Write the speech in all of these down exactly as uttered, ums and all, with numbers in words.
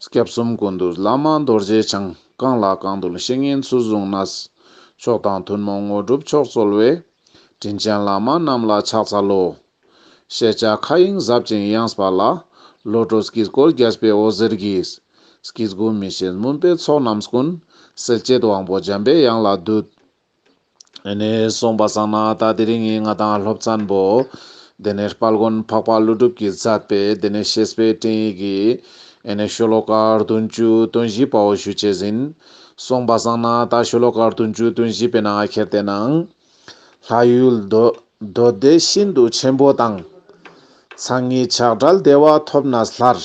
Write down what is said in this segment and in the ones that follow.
སྐྱབས་གསུམ་ཀུན་འདུས་བླ་མ་རྡོ་རྗེ་འཆང་། གང་ལ་གང་འདུལ་བཤེས་གཉེན་ཚུལ་བཟུང་ནས། མཆོག་དང་ཐུན་མོང་དངོས་གྲུབ་མཆོག་སྩོལ་བའི། དྲིན་ཅན་བླ་མ་རྣམས་ལ་ཕྱག་འཚལ་ལོ། ཤེས་བྱ་མཁའ་དབྱིངས་ཟབ་ཅིང་ཡངས་པ་ལ། བློ་གྲོས་དཀྱིལ་འཁོར་རྒྱས་པའི་འོད་ཟེར་གྱིས། སྐྱེ་དགུ་མི་ཤེས་མུན་པའི་ཚོགས་རྣམས་ཀུན། སེལ་བྱེད་དབང་པོ་འཇམ་པའི་དབྱངས་ལ་འདུད། ཨེ་ནེ་སོང་པ་སང་ན་ད་དེ་རིང་ངི་ང་དང་སློབ་ཚན་པོ། དེ་ནེ་དཔལ་མགོན་འཕགས་པ་ཀླུ་སྒྲུབ་ཀྱིས་མཛད་པའི་དེ་ནེ་བཤེས་པའི་སྤྲིངས་ཡིག་གི། ཨེ་ནེ་ཤོ་ལོ་ཀ་བདུན་ཅུ་དོན་བཞི་པའོ་ཞུ་ཅེས་ཨིན། སོང་པ་སང་ན་ད་ཤོ་ལོ་ཀ་བདུན་ཅུ་དོན་བཞི་པའི་ནང་ཁྱེར་ཏེ་ན། ལྷ་ཡུལ་འདོད་འདོད་བདེ་ཤིན་ཏུ་ཆེན་པོ་དང་། མཚན་ཉིད་ཆགས་བྲལ་བདེ་བ་ཐོབ་ནས་སླར།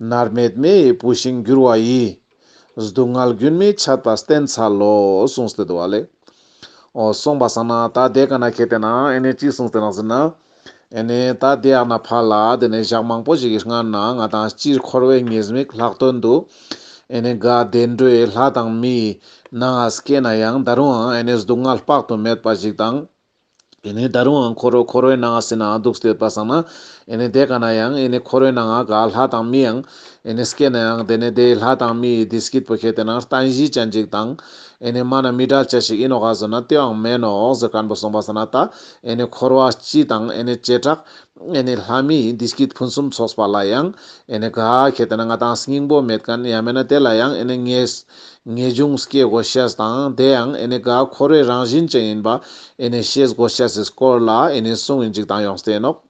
མནར་མེད་མེ་ཡི་བུད་ཤིང་འགྱུར་བ་ཡི། སྡུག་བསྔལ་རྒྱུན་མི་འཆད་པ་བསྟེན་འཚལ་ལོ། གསུངས་ཏེ་འདུག་པ་ལེ། འོ་སོང་པ་སང་ན་ད་དེ་ཀ་ན་ཁྱེར་ཏེ་ན་ཨེ་ནེ་ཅི་གསུངས་ཏེ་ན་ཟེར་ན། ཨེ་ནེ་ད་དེ་ཡང་ན་ཕར་ལ་དེ་ནེ་ཞག་མང་པོ་ཞིག་གི་སྔན་ན་ང་དང་སྤྱིར་འཁོར་བའི་ཉེས་དམིགས་ལྷག་དོན་དུ། ཨེ་ནེ་ག་བདེ་འགྲོའི་ལྷ་དང་མིའི་ནང་ང་སྐྱེས་ན་ཡང་ད་རུང་ཨེ་ནེ་སྡུག་བསྔལ་དཔག་ཏུ་མེད་པ་ཞིག་དང་། ཨེ་ནེ་ད་རུང་འཁོར་བ་འཁོར་བའི་ནང་ང་སེ་ན་འདུག་སྟེ་ཡོད་པ་སང་ན། ཨེ་ནེ་དེ་ཀ་ན་ཡང་ཨེ་ནེ་འཁོར་བའི་ནང་ང་ག་ལྷ་དང་མི་ཡང་ཨེ་ནེ་སྐྱེས་ན་ཡང་དེ་ནེ་དེ་ལྷ་དང་མིའི་བདེ་སྐྱིད་པོ་ཁྱེར་ཏེ་ན་གཏན་གཞི་ཅན་ཅིག་དང་། ཨེ་ནེ་མ་ན་མི་འདྲ་ཅེས་ཞིག་ཨིན་ནོག་ག་ཟེར་ན་དེའང་མེན་ནོག་ཟེར་མཁན་པོ་སོང་པ་སང་ན་ད། ཨེ་ནེ་འཁོར་བ་སྤྱི་དང་ཨེ་ནེ་བྱེ་བྲག་ཨེ་ནེ་ལྷ་མིའི་བདེ་སྐྱིད་ཕུན་སུམ་ཚོགས་པ་ལ་ཡང་ཨེ་ནེ་ག་ཁྱེར་ཏེ་ན་ང་དང་སྙིང་པོ་མེད་མཁན་ཡང་མེན་ན་དེ་ལ་ཡང་ཨེ་ནེ་ངེས་ངེས་འབྱུང་སྐྱེ་དགོས་ཤེས་དང་དེ་ཡང་ཨེ་ནེ་ག་འཁོར་བའི་རང་བཞིན་ཅན་ཡིན་པ་ཨེ་ནེ་ཤེས་དགོས་ཤེས་སི་སྐོར་ལ་ཨེ་ནེ་གསུངས་ཡིན་ཅིག་དང་ཡོངས་ཏེ་ནོག།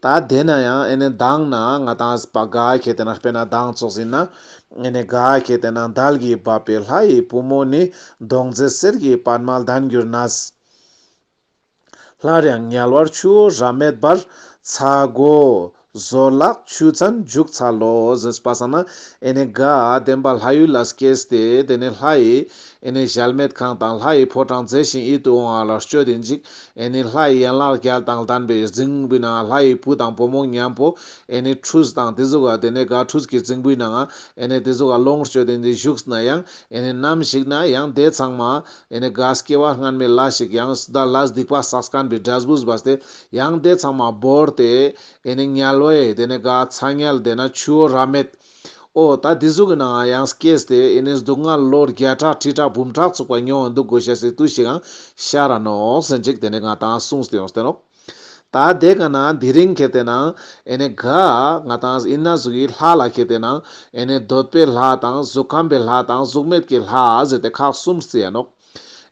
ད་དེ་ན་ཡང་ཨེ་ནེ་མདང་ན་ང་དང་སྤ་ག་ཁྱེར་ཏེ་ན་དཔེར་ན་མདང་ཙོགས་ཡིན་ན་ཨེ་ནེ་ག་ཁྱེར་ཏེ་ན་དལ་གྱིས་འབབ་པའི་ལྷ་ཡི་བུ་མོ་ནི། མདོག་མཛེས་གསེར་གྱི་པདྨ་ལྡན་གྱུར་ནས། སླར་ཡང་དམྱལ་བར་ཆུ་བོ་རབ་མེད་པར། ཚ་སྒོ་ཟོར་ལག་ཆུ་ཚན་འཇུག་འཚལ་ལོ། ཟེར་པ་སང་ན་ཨེ་ནེ་ག་བདེན་པ་ལྷ་ཡུལ་ལ་སྐྱེས་ཏེ་དེ་ནེ་ལྷ་ཡི་ཨེ་ནེ་གཞལ་མེད་ཁང་དང་ལྷ་ཡི་ཕོ་བྲང་མཛེས་ཤིང་ཡིད་དུ་འོང་བ་ལ་སྤྱོད་དེ་ཅིག་ཨེ་ནེ་ལྷ་ཡི་ཡན་ལག་བརྒྱད་དང་ལྡན་པའི་རྫིང་བུའི་ནང་ལྷ་ཡི་བུ་དང་བུ་མོ་མཉམ་པོ་ཨེ་ནེ་ཁྲུས་དང་དེ་ཟུག་ག་དེ་ནེ་ག་ཁྲུས་ཀྱི་རྫིང་བུའི་ནང་ཨེ་ནེ་དེ་ཟུག་ག་ལོངས་སྤྱོད་དེ་བཞུགས་ན་ཡང་ཨེ་ནེ་ནམ་ཞིག་ན་ཡང་དེ་ཚང་མ། ཨེ་ནེ་ག་སྐྱེ་བ་སྔན་མའི་ལས་ཤིག་ཡང་ད་ལས་སྡིག་པ་བསགས་མཁན་པའི་འབྲས་བུ་བབས་ཏེ་ཡང་དེ་ཚང་མ་བོར་ཏེ་ཨེ་ནེ་དམྱལ་བའི་དེ་ནེ་ག་ཚ་དམྱལ་དེ་ན་ཆུ་བོ་རབ་མེད། འོ་ད་དེ་ཟུག་གི་ནང་ཡང་སྐྱེས་ཏེ་ཨེ་ནེ་སྡུག་བསྔལ་ལོ་བརྒྱ་ཕྲག་ཁྲི་ཕྲག་འབུམ་ཕྲག་ཚུག་པ་མྱོང་འདུག་དགོས་ཤེས་སི་དུས་ཤིག་ཡང་ཤར་ར་ནོག་ཟེར་ཅིག་དེ་ནེ་ང་དང་གསུངས་ཏེ་ཡོངས་ཏེ་ནོག། ད་དེ་ཀ་ན་དེ་རིང་ཁྱེར་ཏེ་ན་ཨེ་ནེ་ག་ང་དང་ཨིན་ན་གཟུགས་ཀྱི་ལྷ་ལ་ཁྱེར་ཏེ་ན་ཨེ་ནེ་འདོད་པའི་ལྷ་དང་གཟུགས་ཁམས་པའི་ལྷ་དང་གཟུགས་མེད་ཀྱི་ལྷ་ཟེར་ཏེ་ཁག་གསུམ་རྩི་ཡ་ནོག།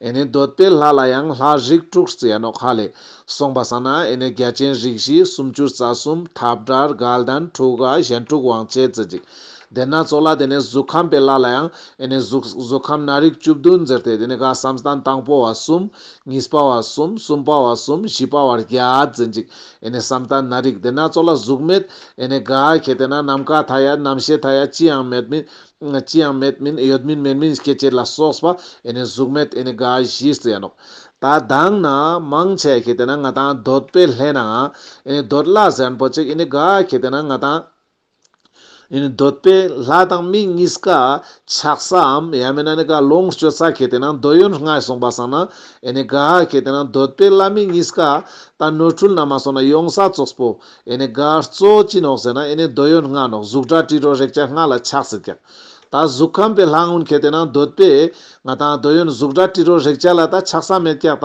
ཨེ་ནེ་འདོད་པའི་ལྷ་ལ་ཡང་ལྷ་རིགས་དྲུག་རྩི་ཡ་ནོག་ཧ་ལེ། སོང་པ་སང་ན་ཨེ་ནེ་རྒྱལ་ཆེན་རིགས་བཞི་སུམ་ཅུ་རྩ་གསུམ་འཐབ་བྲལ་དགའ་ལྡན་འཁྲུགས་དགའ་གཞན་འཁྲུགས་དབང་བྱེད་ཟེར་ཅིག། དེ་ན་ཙོགས་ལ་དེ་ནེ་གཟུགས་ཁམས་པའི་ལྷ་ལ་ཡང་ཨེ་ནེ་གཟུགས་གཟུགས་ཁམས་སྣ་རིགས་བཅུ་བདུན་ཟེར་ཏེ་དེ་ནེ་ག་བསམ་གཏན་དང་པོ་བ་གསུམ། གཉིས་པ་བ་གསུམ། གསུམ་པ་བ་གསུམ། བཞི་པ་བ་བརྒྱད་ཟེར་ཅིག་ཨེ་ནེ་བསམ་གཏན་སྣ་རིགས། དེ་ན་ཙོགས་ལ་གཟུགས་མེད་ཨེ་ནེ་ག་ཁྱེར་ཏེ་ན་ནམ་མཁའ་མཐའ་ཡས་རྣམ་ཤེས་མཐའ་ཡས་ཅི་ཡང་མེད་མིན། ཅི་ཡང་མེད་མིན་ཡོད་མིན་མེད་མིན་སྐྱེ་མཆེད་ལ་སོགས་པ་ཨེ་ནེ་གཟུགས་མེད་ཨེ་ནེ་ག་བཞི་རྩི་ཡ་ནོག། ད་མདང་ན་མང་ཆེ་ཁྱེར་ཏེ་ན་ང་དང་འདོད་པའི་ལྷའི་ནང་ཨེ་ནེ་འདོད་ལྷ་ཟེར་མཁན་པོ་ཅིག་ཨེ་ནེ་ག་ཁྱེར་ཏེ་ན་ང་དང་ཨེ་ནེ་འདོད་པའི་ལྷ་དང་མི་གཉིས་ཀ་ཆགས་སའམ་ཡང་མེན་ན་ཨེ་ནེ་ག་ལོངས་སྤྱོད་ས་ཁྱེར་ཏེ་ན་འདོད་ཡོན་ལྔ་སོང་པ་སང་ན་ཨེ་ནེ་ག་ཁྱེར་ཏེ་ན་འདོད་པའི་ལྷ་མི་གཉིས་ཀ་ད་ནོར་འཁྲུལ་ན་མ་སོང་ན་ཡོང་ས་ཙོགས་པོ་ཨེ་ནེ་ག་གཙོ་ཅི་ནོག་ཟེར་ན་ཨེ་ནེ་འདོད་ཡོན་ལྔ་ནོག། གཟུགས་སྒྲ་དྲི་རོ་རེག་བྱ་ལྔ་ལ་ཆགས་སྲིད་ཀྱག། ད་གཟུགས་ཁམས་པའི་ལྷ་གུན་ཁྱེར་ཏེ་ན་འདོད་པའི་ང་དང་འདོད་ཡོན་གཟུགས་སྒྲ་དྲི་རོ་རེག་བྱ་ལ་ད་ཆགས་ས་མེད་ཀྱག།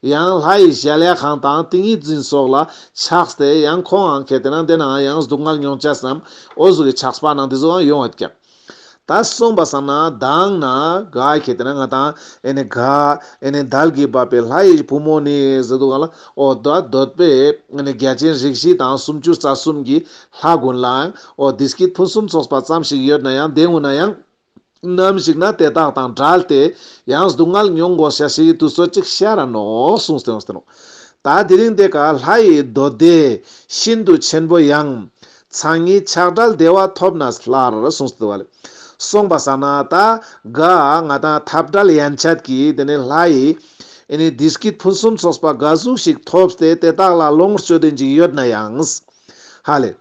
ད་ཡང་ལྷ་ཡི་གཞལ་ཡས་ཁང་དང་ཏིང་ངེ་འཛིན་སོགས་ལ་ཆགས་ཏེ་ཡང་ཁོང་ཡང་ཁྱེར་ཏེ་ན་དེ་ནང་ཡང་སྡུག་བསྔལ་མྱོང་ཆ་སམ་འོ་ཟུག་གི་ཆགས་པ་ནང་དེ་ཟུག་ཡང་ཡོང་ཡོད་ཀྱག། ད་སོང་པ་སང་ན་མདང་ན་ག་ཁྱེར་ཏེ་ན་ང་དང་ཨེ་ནེ་ག་ཨེ་ནེ་དལ་གྱིས་འབབ་པའི་ལྷ་ཡི་བུ་མོ་ནི་ཟེར་དུག་ག་ལ། འོ་ད་འདོད་པའི་ཨེ་ནེ་རྒྱལ་ཆེན་རིགས་བཞི་དང་སུམ་ཅུ་རྩ་གསུམ་གྱི་ལྷ་གུན་ལའང་འོ་བདེ་སྐྱིད་ཕུན་སུམ་ཚོགས་པ་ཙམ་ཞིག་ཡོད་ན་ཡང་དེ་གུན་ན་ཡང་ནམ་ཞིག་ན་དེ་དག་དང་བྲལ་ཏེ་ཡང་སྡུག་བསྔལ་མྱོང་དགོས་ཤེས་ཤིག་དུས་ཚོད་ཅིག་ཤར་ར་ནོག་གསུངས་ཏེ་ཡོངས་ཏེ་ནོག། ད་དེ་རིང་དེ་ཀ་ལྷ་ཡི་འདོད་བདེ་ཤིན་ཏུ་ཆེན་པོ་ཡང་། མཚན་ཉིད་ཆགས་བྲལ་བདེ་བ་ཐོབ་ནས་སླར་གསུངས་ཏེ་འདུག་པ་ལེ། སོང་པ་སང་ན་ད་ག་ང་དང་འཐབ་བྲལ་ཡན་ཆད་ཀྱི་དེ་ནེ་ལྷ་ཡི་ཨེ་ནེ་བདེ་སྐྱིད་ཕུན་སུམ་ཚོགས་པ་ག་ཟུག་ཞིག་ཐོབ་སྟེ་དེ་དག་ལ་ལོངས་སྤྱོད་དེ་ཅིག་ཡོད་ན་ཡང་། ཧ་ལེ།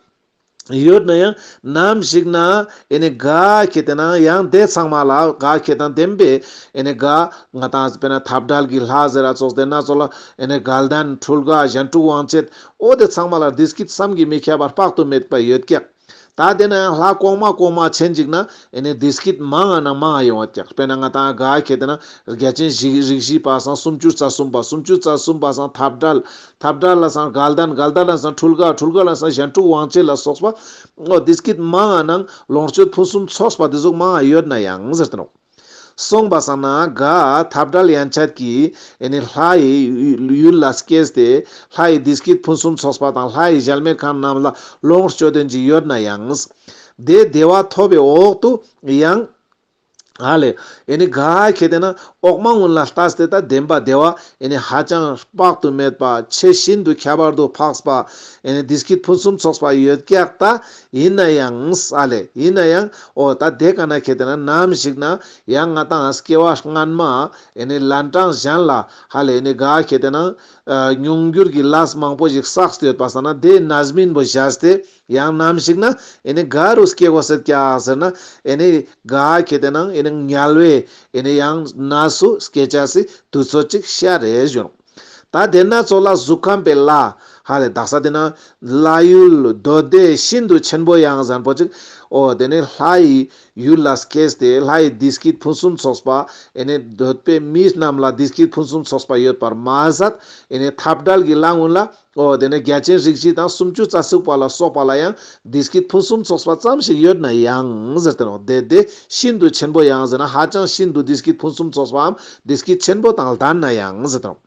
ཡོད་ན་ཡང་ནམ་ཞིག་ན་ཨེ་ནེ་ག་ཁྱེར་ཏེ་ན་ཡང་དེ་ཚང་མ་ལ་ག་ཁྱེར་ཏེ་ན་བདེན་པའི་ཨེ་ནེ་ག་ང་དང་དཔེར་ན་འཐབ་བྲལ་གྱི་ལྷ་ཟེར་ར་ཙོགས་དེ་ན་ཙོགས་ལ་ཨེ་ནེ་དགའ་ལྡན་འཁྲུལ་དགའ་གཞན་འཁྲུགས་དབང་བྱེད་འོ་དེ་ཚང་མ་ལ་བདེ་སྐྱིད་བསམ་གྱིས་མི་ཁྱབ་པ་དཔག་ཏུ་མེད་པ་ཡོད་ཀྱག། ད་དེ་ན་ཡང་ལྷ་གོང་མ་གོང་མ་ཆེན་ཅིག་ན་ཨེ་ནི་བདེ་སྐྱིད་མང་ང་ན་མང་ང་ཡོང་བ་ཀྱག། དཔེར་ན་ང་ཏང་ག་ཁེ་ཏེ་ན་རྒྱལ་ཆེན་རིགས་རིགས་བཞི་པ་སང་སུམ་ཅུ་རྩ་གསུམ་པ། སུམ་ཅུ་རྩ་གསུམ་པ་སང་འཐབ་བྲལ། འཐབ་བྲལ་ལ་སང་དགའ་ལྡན། དགའ་ལྡན་ལ་སང་འཕྲུལ་དགའ། འཕྲུལ་དགའ་ལ་སང་གཞན་དྲུག་དབང་བྱེད་ལ་སོགས་པ། འོ་བདེ་སྐྱིད་མང་ང་ནང་ལོངས་སྤྱོད་ཕུན་སུམ་ཚོགས་པ་དེ་ཟུག་མང་ང་ཡོད་ན་ཡང་ཟེར་ཏེ་ནོག། སོང་པ་སང་ན་ག་འཐབ་བྲལ་ཡན་ཆད་ཀྱི་ཨེ་ནི་ལྷ་ཡི་ཡུལ་ལ་སྐྱེས་ཏེ་ལྷ་ཡི་བདེ་སྐྱིད་ཕུན་སུམ་ཚོགས་པ་དང་ལྷ་ཡི་གཞལ་མེད་ཁང་རྣམས་ལ་ལོངས་སྤྱོད་དོན་ཅིག་ཡོད་ན་ཡང་། དེ་བདེ་བ་ཐོབ་པའི་འོག་ཏུ་ཡང་ཧ་ལེ་ཨེ་ནི་ག་ཁེ་ཏེ་ན་འོག་མ་ཀུན་ལ་ལྟས་ཏེ་ད་བདེན་པ་བདེ་བ་ཨེ་ནི་ཧ་ཅང་དཔག་ཏུ་མེད་པ་ཆེས་ཤིན་ཏུ་ཁྱད་པར་དུ་འཕགས་པ་ཨེ་ནི་བདེ་སྐྱིད་ཕུན་སུམ་ཚོགས་པ་ཡོད་ཀྱག། ད་ཡིན་ན་ཡང་ཨ་ལེ་ཡིན་ན་ཡང་འོ་ད་དེ་ག་ན་ཁེ་ཏེ་ན་ནམ་ཞིག་ན་ཡང་ང་ཏང་སྐྱེ་བ་སྔན་མ་ཨེ་ནི་ལན་གྲངས་གཞན་ལ་ཧ་ལེ་ཨེ་ནི་ག་ཁེ་ཏེ་ན་ཨ་མྱོང་འགྱུར་གྱི་ལས་མང་པོ་ཞིག་བསགས་ཏེ་ཡོད་པ་སང་ན་དེ་རྣམ་སྨིན་པོ་བཞག་སྟེ་ཡང་ནམ་ཞིག་ན་ཨེ་ནི་ག་རུ་སྐྱེ་དགོས་སེད་ཀྱག་ཟེར་ན་ཨེ་ནི་ག་ཁེ་ཏེ་ན་ཨེ་ནི་དམྱལ་བའི་ཨེ་ནི་ཡང་གནས་སུ་སྐྱེ་ཅེས་སི་དུས་ཚོད་ཅིག་ཤར་རེ་ཞུ་ནོག། ད་དེ་ན་ཙོགས་ལ་གཟུགས་ཁམས་པའི་ལྷ་ཧ་ལེ་དག་ས་དེ་ན་ལྷ་ཡུལ་འདོད་བདེ་ཤིན་ཏུ་ཆེན་པོ་ཡང་ཟེར་ཁན་པོ་ཅིག། འོ་དེ་ནི་ལྷ་ཡི་ཡུལ་ལ་སྐྱེས་ཏེ་ལྷ་ཡི་བདེ་སྐྱིད་ཕུན་སུམ་ཚོགས་པ་ཨེ་ནི་འདོད་པའི་མི་རྣམས་ལ་བདེ་སྐྱིད་ཕུན་སུམ་ཚོགས་པ་ཡོད་པར་མ་ཟད་ཨེ་ནི་འཐབ་བྲལ་གྱི་ལྷ་ཀུན་ལ་འོ་དེ་ནི་རྒྱལ་ཆེན་རིགས་བཞི་དང་སུམ་ཅུ་རྩ་གཅིག་པ་ལ་སོགས་པ་ལ་ཡང་བདེ་སྐྱིད་ཕུན་སུམ་ཚོགས་པ་ཙམ་ཞིག་ཡོད་ན་ཡང་ཟེར་ཏེ་ནོག། འདོད་བདེ་ཤིན་ཏུ་ཆེན་པོ་ཡང་ཟེར་ན་ཧ་ཅང་ཤིན་ཏུ་བདེ་སྐྱིད་ཕུན་སུམ་ཚོགས་པའམ་བདེ་སྐྱིད་ཆེན་པོ་དང་ལྡན་ན་ཡང་ཟེར་ཏེ་ནོག།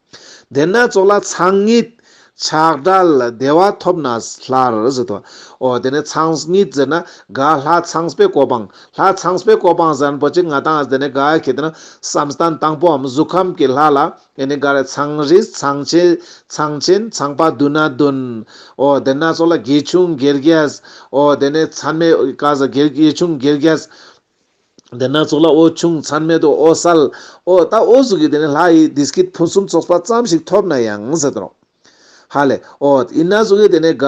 དེ་ན་ཙོགས་ལ་ཚངས་ཉིད་ཆགས་བྲལ་བདེ་བ་ཐོབ་ནས་སླར་ཟེར་ཏོ། འོ་དེ་ནི་ཚངས་ཉིད་ཟེར་ན་ག་ལྷ་ཚངས་པའི་གོ་འཕང་། ལྷ་ཚངས་པའི་གོ་འཕང་ཟེར་ཁན་པོ་ཅིག་ང་ཏང་དེ་ནི་ག་ཁེ་ཏེ་ན་བསམ་གཏན་དང་པོའམ་གཟུགས་ཁམས་ཀྱི་ལྷ་ལ་ཨེ་ནི་ག་རེ་ཚངས་རིས་ཚངས་ཆེན་ཚངས་ཆེན་ཚངས་པ་མདུན་ན་འདོན། འོ་དེ་ན་ཙོགས་ལ་དགེ་ཆུང་དགེ་རྒྱས། འོ་དེ་ནི་ཚད་མེད་ག་ཟེར་དགེ་དགེ་ཆུང་དགེ་རྒྱས། དེ་ན་ཙོགས་ལ་འོ་ཆུང་ཚད་མེད་དུ་འོད་གསལ། འོ་ད་འོ་ཟུག་གི་དེ་ནི་ལྷ་ཡི་བདེ་སྐྱིད་ཕུན་སུམ་ཚོགས་པ་ཙམ་ཞིག་ཐོབ་ན་ཡང་ཟེར་ཏེ་ནོག། ཧ་ལེ། འོ་ཡིན་ན་ཟུག་གི་དེ་ནི་ག་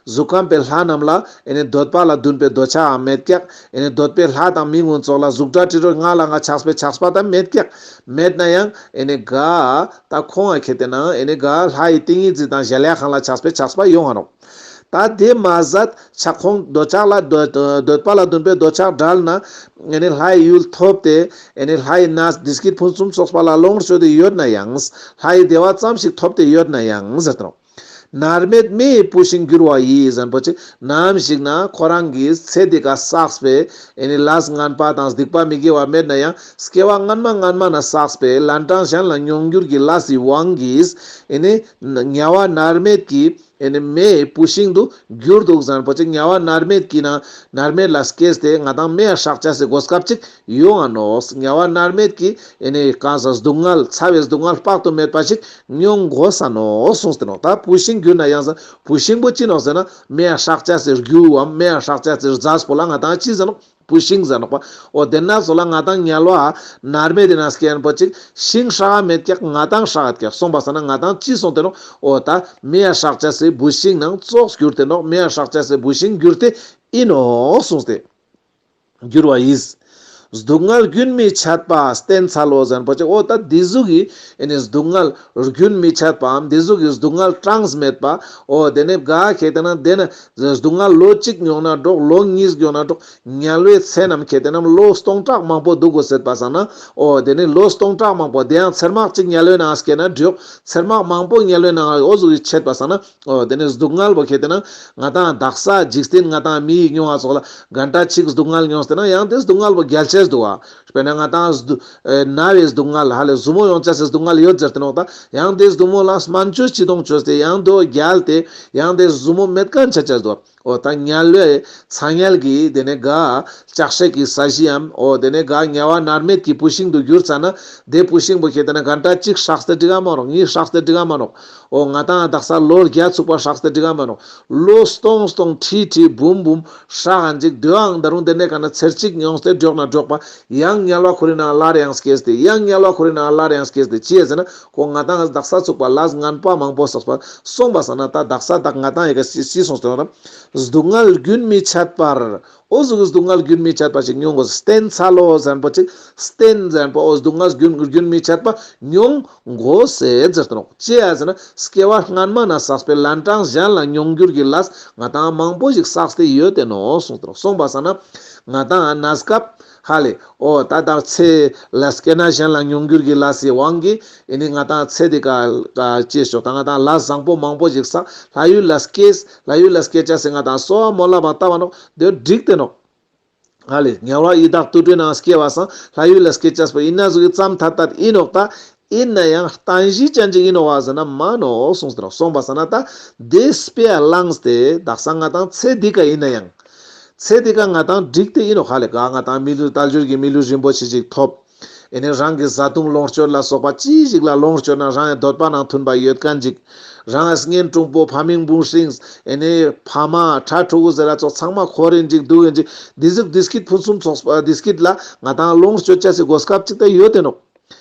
གཟུགས་ཁམས་པའི་ལྷ་རྣམས་ལ་ཨེ་ནི་འདོད་པ་ལ་འདུན་པའི་འདོད་ཆགས་ཨ་མེད་ཀྱག། ཨེ་ནི་འདོད་པའི་ལྷ་དང་མི་ཀུན་ཙོགས་ལ་གཟུགས་སྒྲ་དྲི་རོ་ང་ལ་ང་ཆགས་པའི་ཆགས་པ་དང་མེད་ཀྱག། མེད་ན་ཡང་ཨེ་ནི་ག་ད་ཁོང་ཨ་ཁེ་ཏེ་ན་ཨེ་ནི་ག་ལྷ་ཡི་ཏིང་ངེ་འཛིན་དང་གཞལ་ཡས་ཁང་ལ་ཆགས་པའི་ཆགས་པ་ཡོང་ང་ནོག། ད་དེ་མ་ཟད་ཆགས་ཁོང་འདོད་ཆགས་ལ་འདོད་འདོད་པ་ལ་འདུན་པའི་འདོད་ཆགས་བྲལ་ན་ཨེ་ནི་ལྷ་ཡི་ཡུལ་ཐོབ་སྟེ་ཨེ་ནི་ལྷ་ཡི་གནས་བདེ་སྐྱིད་ཕུན་སུམ་ཚོགས་པ་ལ་ལོངས་སྤྱོད་དེ་ཡོད་ན་ཡང་ལྷ་ཡི་བདེ་བ་ཙམ་ཞིག་ཐོབ་སྟེ་ཡོད་ན་ཡང་ཟེར་ཏེ་ནོག། མནར་མེད་མེ་ཡི་བུད་ཤིང་འགྱུར་བ་ཡིས་ཟེར་ཁན་པོ་ཅིག། ནམ་ཞིག་ན་ཁོ་རང་གི་ཚེ་འདི་ཀ་བསགས་པའི་ཨེ་ནི་ལས་ངན་པ་དང་སྡིག་པ་མི་དགེ་བ་མེད་ན་ཡང་སྐྱེ་བ་སྔན་མ་སྔན་མ་ན་བསགས་པའི་ལན་གྲངས་གཞན་ལ་མྱོང་འགྱུར་གྱི་ལས་སི་དབང་གིས་ཨེ་ནི་དམྱལ་བ་མནར་མེད་ཀྱི་ཨེ་ནི་མེའི་བུད་ཤིང་དུ་གྱུར་འདུག་ཟེར་ཁན་པོ་ཅིག། དམྱལ་བ་མནར་མེད་ཀྱི་ནང་མནར་མེད་ལ་སྐྱེས་ཏེ་ང་ཏང་མེ་ཡ་སྲེག་ཅེས་སི་གོ་སྐབས་ཅིག་ཡོང་ང་ནོག། དམྱལ་བ་མནར་མེད་ཀྱི་ཨེ་ནི་གང་ཟག་སྡུག་བསྔལ་ཚ་བའི་སྡུག་བསྔལ་དཔག་ཏུ་མེད་པ་ཞིག་མྱོང་དགོས་ས་ནོག་གསུངས་ཏེ་ནོག། ད་བུད་ཤིང་གྱུར་ན་ཡང་ཟེར་བུད་ཤིང་པོ་ཅི་ནོག་ཟེར་ན་མེ་ཡ་སྲེག་ཅེས་སི་རྒྱུའམ་མེ་ཡ་སྲེག་ཅེས་སི་རྫས་པོ་ལ་ང་ཏང་ཅི་ཟེར་ནོག། བུད་ཤིང་ཟེར་ནོག་པ། འོ་དེ་ན་ཙོགས་ལ་ང་ཏང་དམྱལ་བ་མནར་མེད་དེ་ན་སྐྱེ་ཁན་པོ་ཅིག་ཤིང་སྲེག་ག་མེད་ཀྱག། ང་ཏང་སྲེག་ག་ཀྱག། སོང་པ་སང་ན་ང་ཏང་ཅི་སོང་སྟེ་ནོག། འོ་ད་མེ་ཡ་སྲེག་ཅེས་སི་བུད་ཤིང་ནང་ཙོགས་གྱུར་ཏེ་ནོག། མེ་ཡ་སྲེག་ཅེས་སི་བུད་ཤིང་གྱུར་ཏེ་ཨིན་ནོག་གསུངས་ཏེ། འགྱུར་བ་ཡིས། སྡུག་བསྔལ་རྒྱུན་མི་འཆད་པ་བསྟེན་འཚལ་ལོ་ཟེར་ཁན་པོ་ཅིག། འོ་ད་འདི་ཟུག་གི་ཨེ་ནི་སྡུག་བསྔལ་རྒྱུན་མི་འཆད་པའམ་འདི་ཟུག་གི་སྡུག་བསྔལ་གྲངས་མེད་པ། འོ་དེ་ནི་ག་ཁེ་ཏེ་ན་དེ་ན་སྡུག་བསྔལ་ལོ་གཅིག་མྱོང་ན་འགྲོགས། ལོ་གཉིས་མྱོང་ན་འགྲོགས། དམྱལ་བའི་ཚེ་རྣམས་ཁེ་ཏེ་ན་ལོ་སྟོང་ཕྲག་མང་པོ་འདུག་དགོས་ཟེར་པ་སང་ན། འོ་དེ་ནི་ལོ་སྟོང་ཕྲག་མང་པོ་དེ་ཡང་ཚེར་མག་ཅིག་དམྱལ་བའི་ནང་སྐྱེས་ན་འགྲོགས། ཚེར་མག་མང་པོ་དམྱལ་བའི་ནང་འོ་ཟུག་གི་འཆད་པ་སང་ན། འོ་དེ་ནི་སྡུག་བསྔལ་བོ་ཁེ་ཏེ་ན་ང་ཏང་དག་ས་འཇིག་རྟེན་ང་ཏང་མི་ཡི་མྱོང་བ་ཙོགས་ལ་གན་ཏ་ཅིག་སྡུག་བསྔལ་མྱོང་སྟེ་ན་ཡང་དེ་སྡུག་བསྔལ་བོ་རྒྱལ་ཅེས་འདུག་པ། དཔེར་ན་ང་ཏང་སྡུ་ཨེ་ན་བའི་སྡུག་བསྔལ་ཧ་ལེ་ཟུར་མོ་ཡོང་ཅེས་སི་སྡུག་བསྔལ་ཡོད་ཟེར་ཏེ་ནོག། ད་ཡང་དེ་ཟུར་མོ་ལ་སྨན་བཅོས་ཅི་དོང་བཅོས་ཏེ་ཡང་དོ་རྒྱལ་ཏེ་ཡང་དེ་ཟུར་མོ་མེད་ཁན་ཆ་ཅེས་འདུག། འོ་ད་དམྱལ་བའི་ཚ་དམྱལ་གྱི་དེ་ནི་ག་ལྕགས་སྲེག་གི་ས་གཞིའམ་འོ་དེ་ནི་ག་དམྱལ་བ་མནར་མེད་ཀྱི་བུད་ཤིང་དུ་གྱུར་ཙ་ན་དེ་བུད་ཤིང་བོ་ཁེ་ཏེ་ན་གན་ཏ་གཅིག་སྲེགས་ཏེ་འགྲིག་ག་མ་ནོག། གཉིས་སྲེགས་ཏེ་འགྲིག་ག་མ་ནོག། འོ་ང་ཏང་དག་ས་ལོ་བརྒྱ་ཚུགས་པ་སྲེགས་ཏེ་འགྲིག་ག་མ་ནོག། ལོ་སྟོང་སྟོང་ཁྲི་ཁྲི་འབུམ་འབུམ་སྲེག་ག་འཇིག་དུའང་ད་རུང་དེ་ནི་ག་ན་ཚེར་གཅིག་མྱོང་སྟེ་འགྲོགས་ན་འགྲོགས་པ་ཡང་དམྱལ་བ་ཁོ་རའི་ནང་སླར་ཡང་སྐྱེས་ཏེ་ཡང་དམྱལ་བ་ཁོ་རའི་ནང་སླར་ཡང་སྐྱེས་ཏེ་ཅི་ཡ་ཟེར་ན་ཁོ་ང་ཏང་དག་ས་ཚུགས་པ་ལས་ངན་པ་མང་པོ་བསགས་པ་སོང་པ་སང་ན་ད་དག་ས་དག་ང་ཏང་ཡི་ག་སི་སི་སོང་སྟེ་ནོག། སྡུག་བསྔལ་རྒྱུན་མི་འཆད་པར། འོ་ཟུག་གི་སྡུག་བསྔལ་རྒྱུན་མི་འཆད་པ་ཞིག་མྱོང་དགོས། བསྟེན་འཚལ་ལོ་ཟེར་མཁན་པོ་ཅིག་བསྟེན་ཟེར་མཁན་པོ་འོ་སྡུག་བསྔལ་རྒྱུན་རྒྱུན་མི་འཆད་པ་མྱོང་དགོས་ཟེར་ཟེར་ཏེ་ནོག་ཅི་ཡ་ཟེར་ན་སྐྱེ་བ་སྔན་མ་ན་བསགས་པའི་ལན་གྲངས་གཞན་ལ་མྱོང་འགྱུར་གྱི་ལས་ང་ཏང་མང་པོ་ཞིག་བསགས་ཏེ་ཡོད་དེ་ནོག་གསུངས་ཏེ་ནོག་སོང་པ་སང་ན་ང་ཏང་གནས་སྐབས་ཧ་ལེ། འོ་ད་ལྟ་ཚེ་ལ་སྐྱེ་ན་གཞན་ལ་མྱོང་འགྱུར་གྱི་ལས་སི་དབང་གིས་ཨེ་ནི་ང་ཏང་ཚེ་འདི་ཀ་ཀ་ཅེས་ཤོག་ད་ང་ཏང་ལས་བཟང་པོ་མང་པོ་ཞིག་བསགས། ལྷ་ཡུལ་ལ་སྐྱེས། ལྷ་ཡུལ་ལ་སྐྱེ་ཅེས་སི་ང་ཏང་གསོལ་བ་སྨོན་ལམ་བཏབ་པ་ནོག་དེ་འགྲིག་སྟེ་ནོག་ཧ་ལེ། དམྱལ་བ་ཡི་དྭགས་དུད་འགྲོའི་ནང་སྐྱེ་བ་སང་ལྷ་ཡུལ་ལ་སྐྱེ་ཅེས་པོ་ཨིན་ན་ཟུག་གི་ཙམ་ཐད་ཐད་ཨིན་ནོག་ད་ཨིན་ན་ཡང་བརྟན་གཞི་ཅན་ཅིག་ཨིན་ནོག་བ་ཟེར་ན་མ་ནོག་གསུངས་ཏེ་ནོག་སོང་པ་སང་ན་ད་དེ་དཔེ་བླངས་ཏེ་དག་ས་ང་ཏང་ཚེ་འདི་ཀ་ཨིན་ན་ཡང་། ཚེ་འདི་ཀ་ང་ཏང་འགྲིག་སྟེ་ཨིན་ནོག་ཧ་ལེ། ག་ང་ཏང་མི་ལུས་དལ་འབྱོར་གྱི་མི་ལུས་རིན་པོ་ཆེ་ཅིག་ཐོབ། ཨེ་ནི་རང་གི་བཟའ་བཏུང་ལོངས་སྤྱོད་ལ་སོགས་པ་ཅི་ཞིག་ལ་ལོངས་སྤྱོད་ན་རང་གི་འདོད་པ་ནང་མཐུན་པ་ཡོད་མཁན་ཅིག་རང་གི་གཉེན་དྲུང་པོ་ཕ་མིང་བུ་སྲིང་ཨེ་ནི་ཕ་མ་ཕྲུ་གུ་ཟེར་ར་ཙོགས་ཚང་མ་འཁོར་ཨིན་ཅིག་འདུག་ཨིན་ཅིག་འདི་ཟུག་བདེ་སྐྱིད་ཕུན་སུམ་ཚོགས་པ་བདེ་སྐྱིད་ལ་ང་ཏང་ལོངས་སྤྱོད་ཅེས་སི་གོ་སྐབས་ཅིག་ད་ཡོད་དེ་ནོག་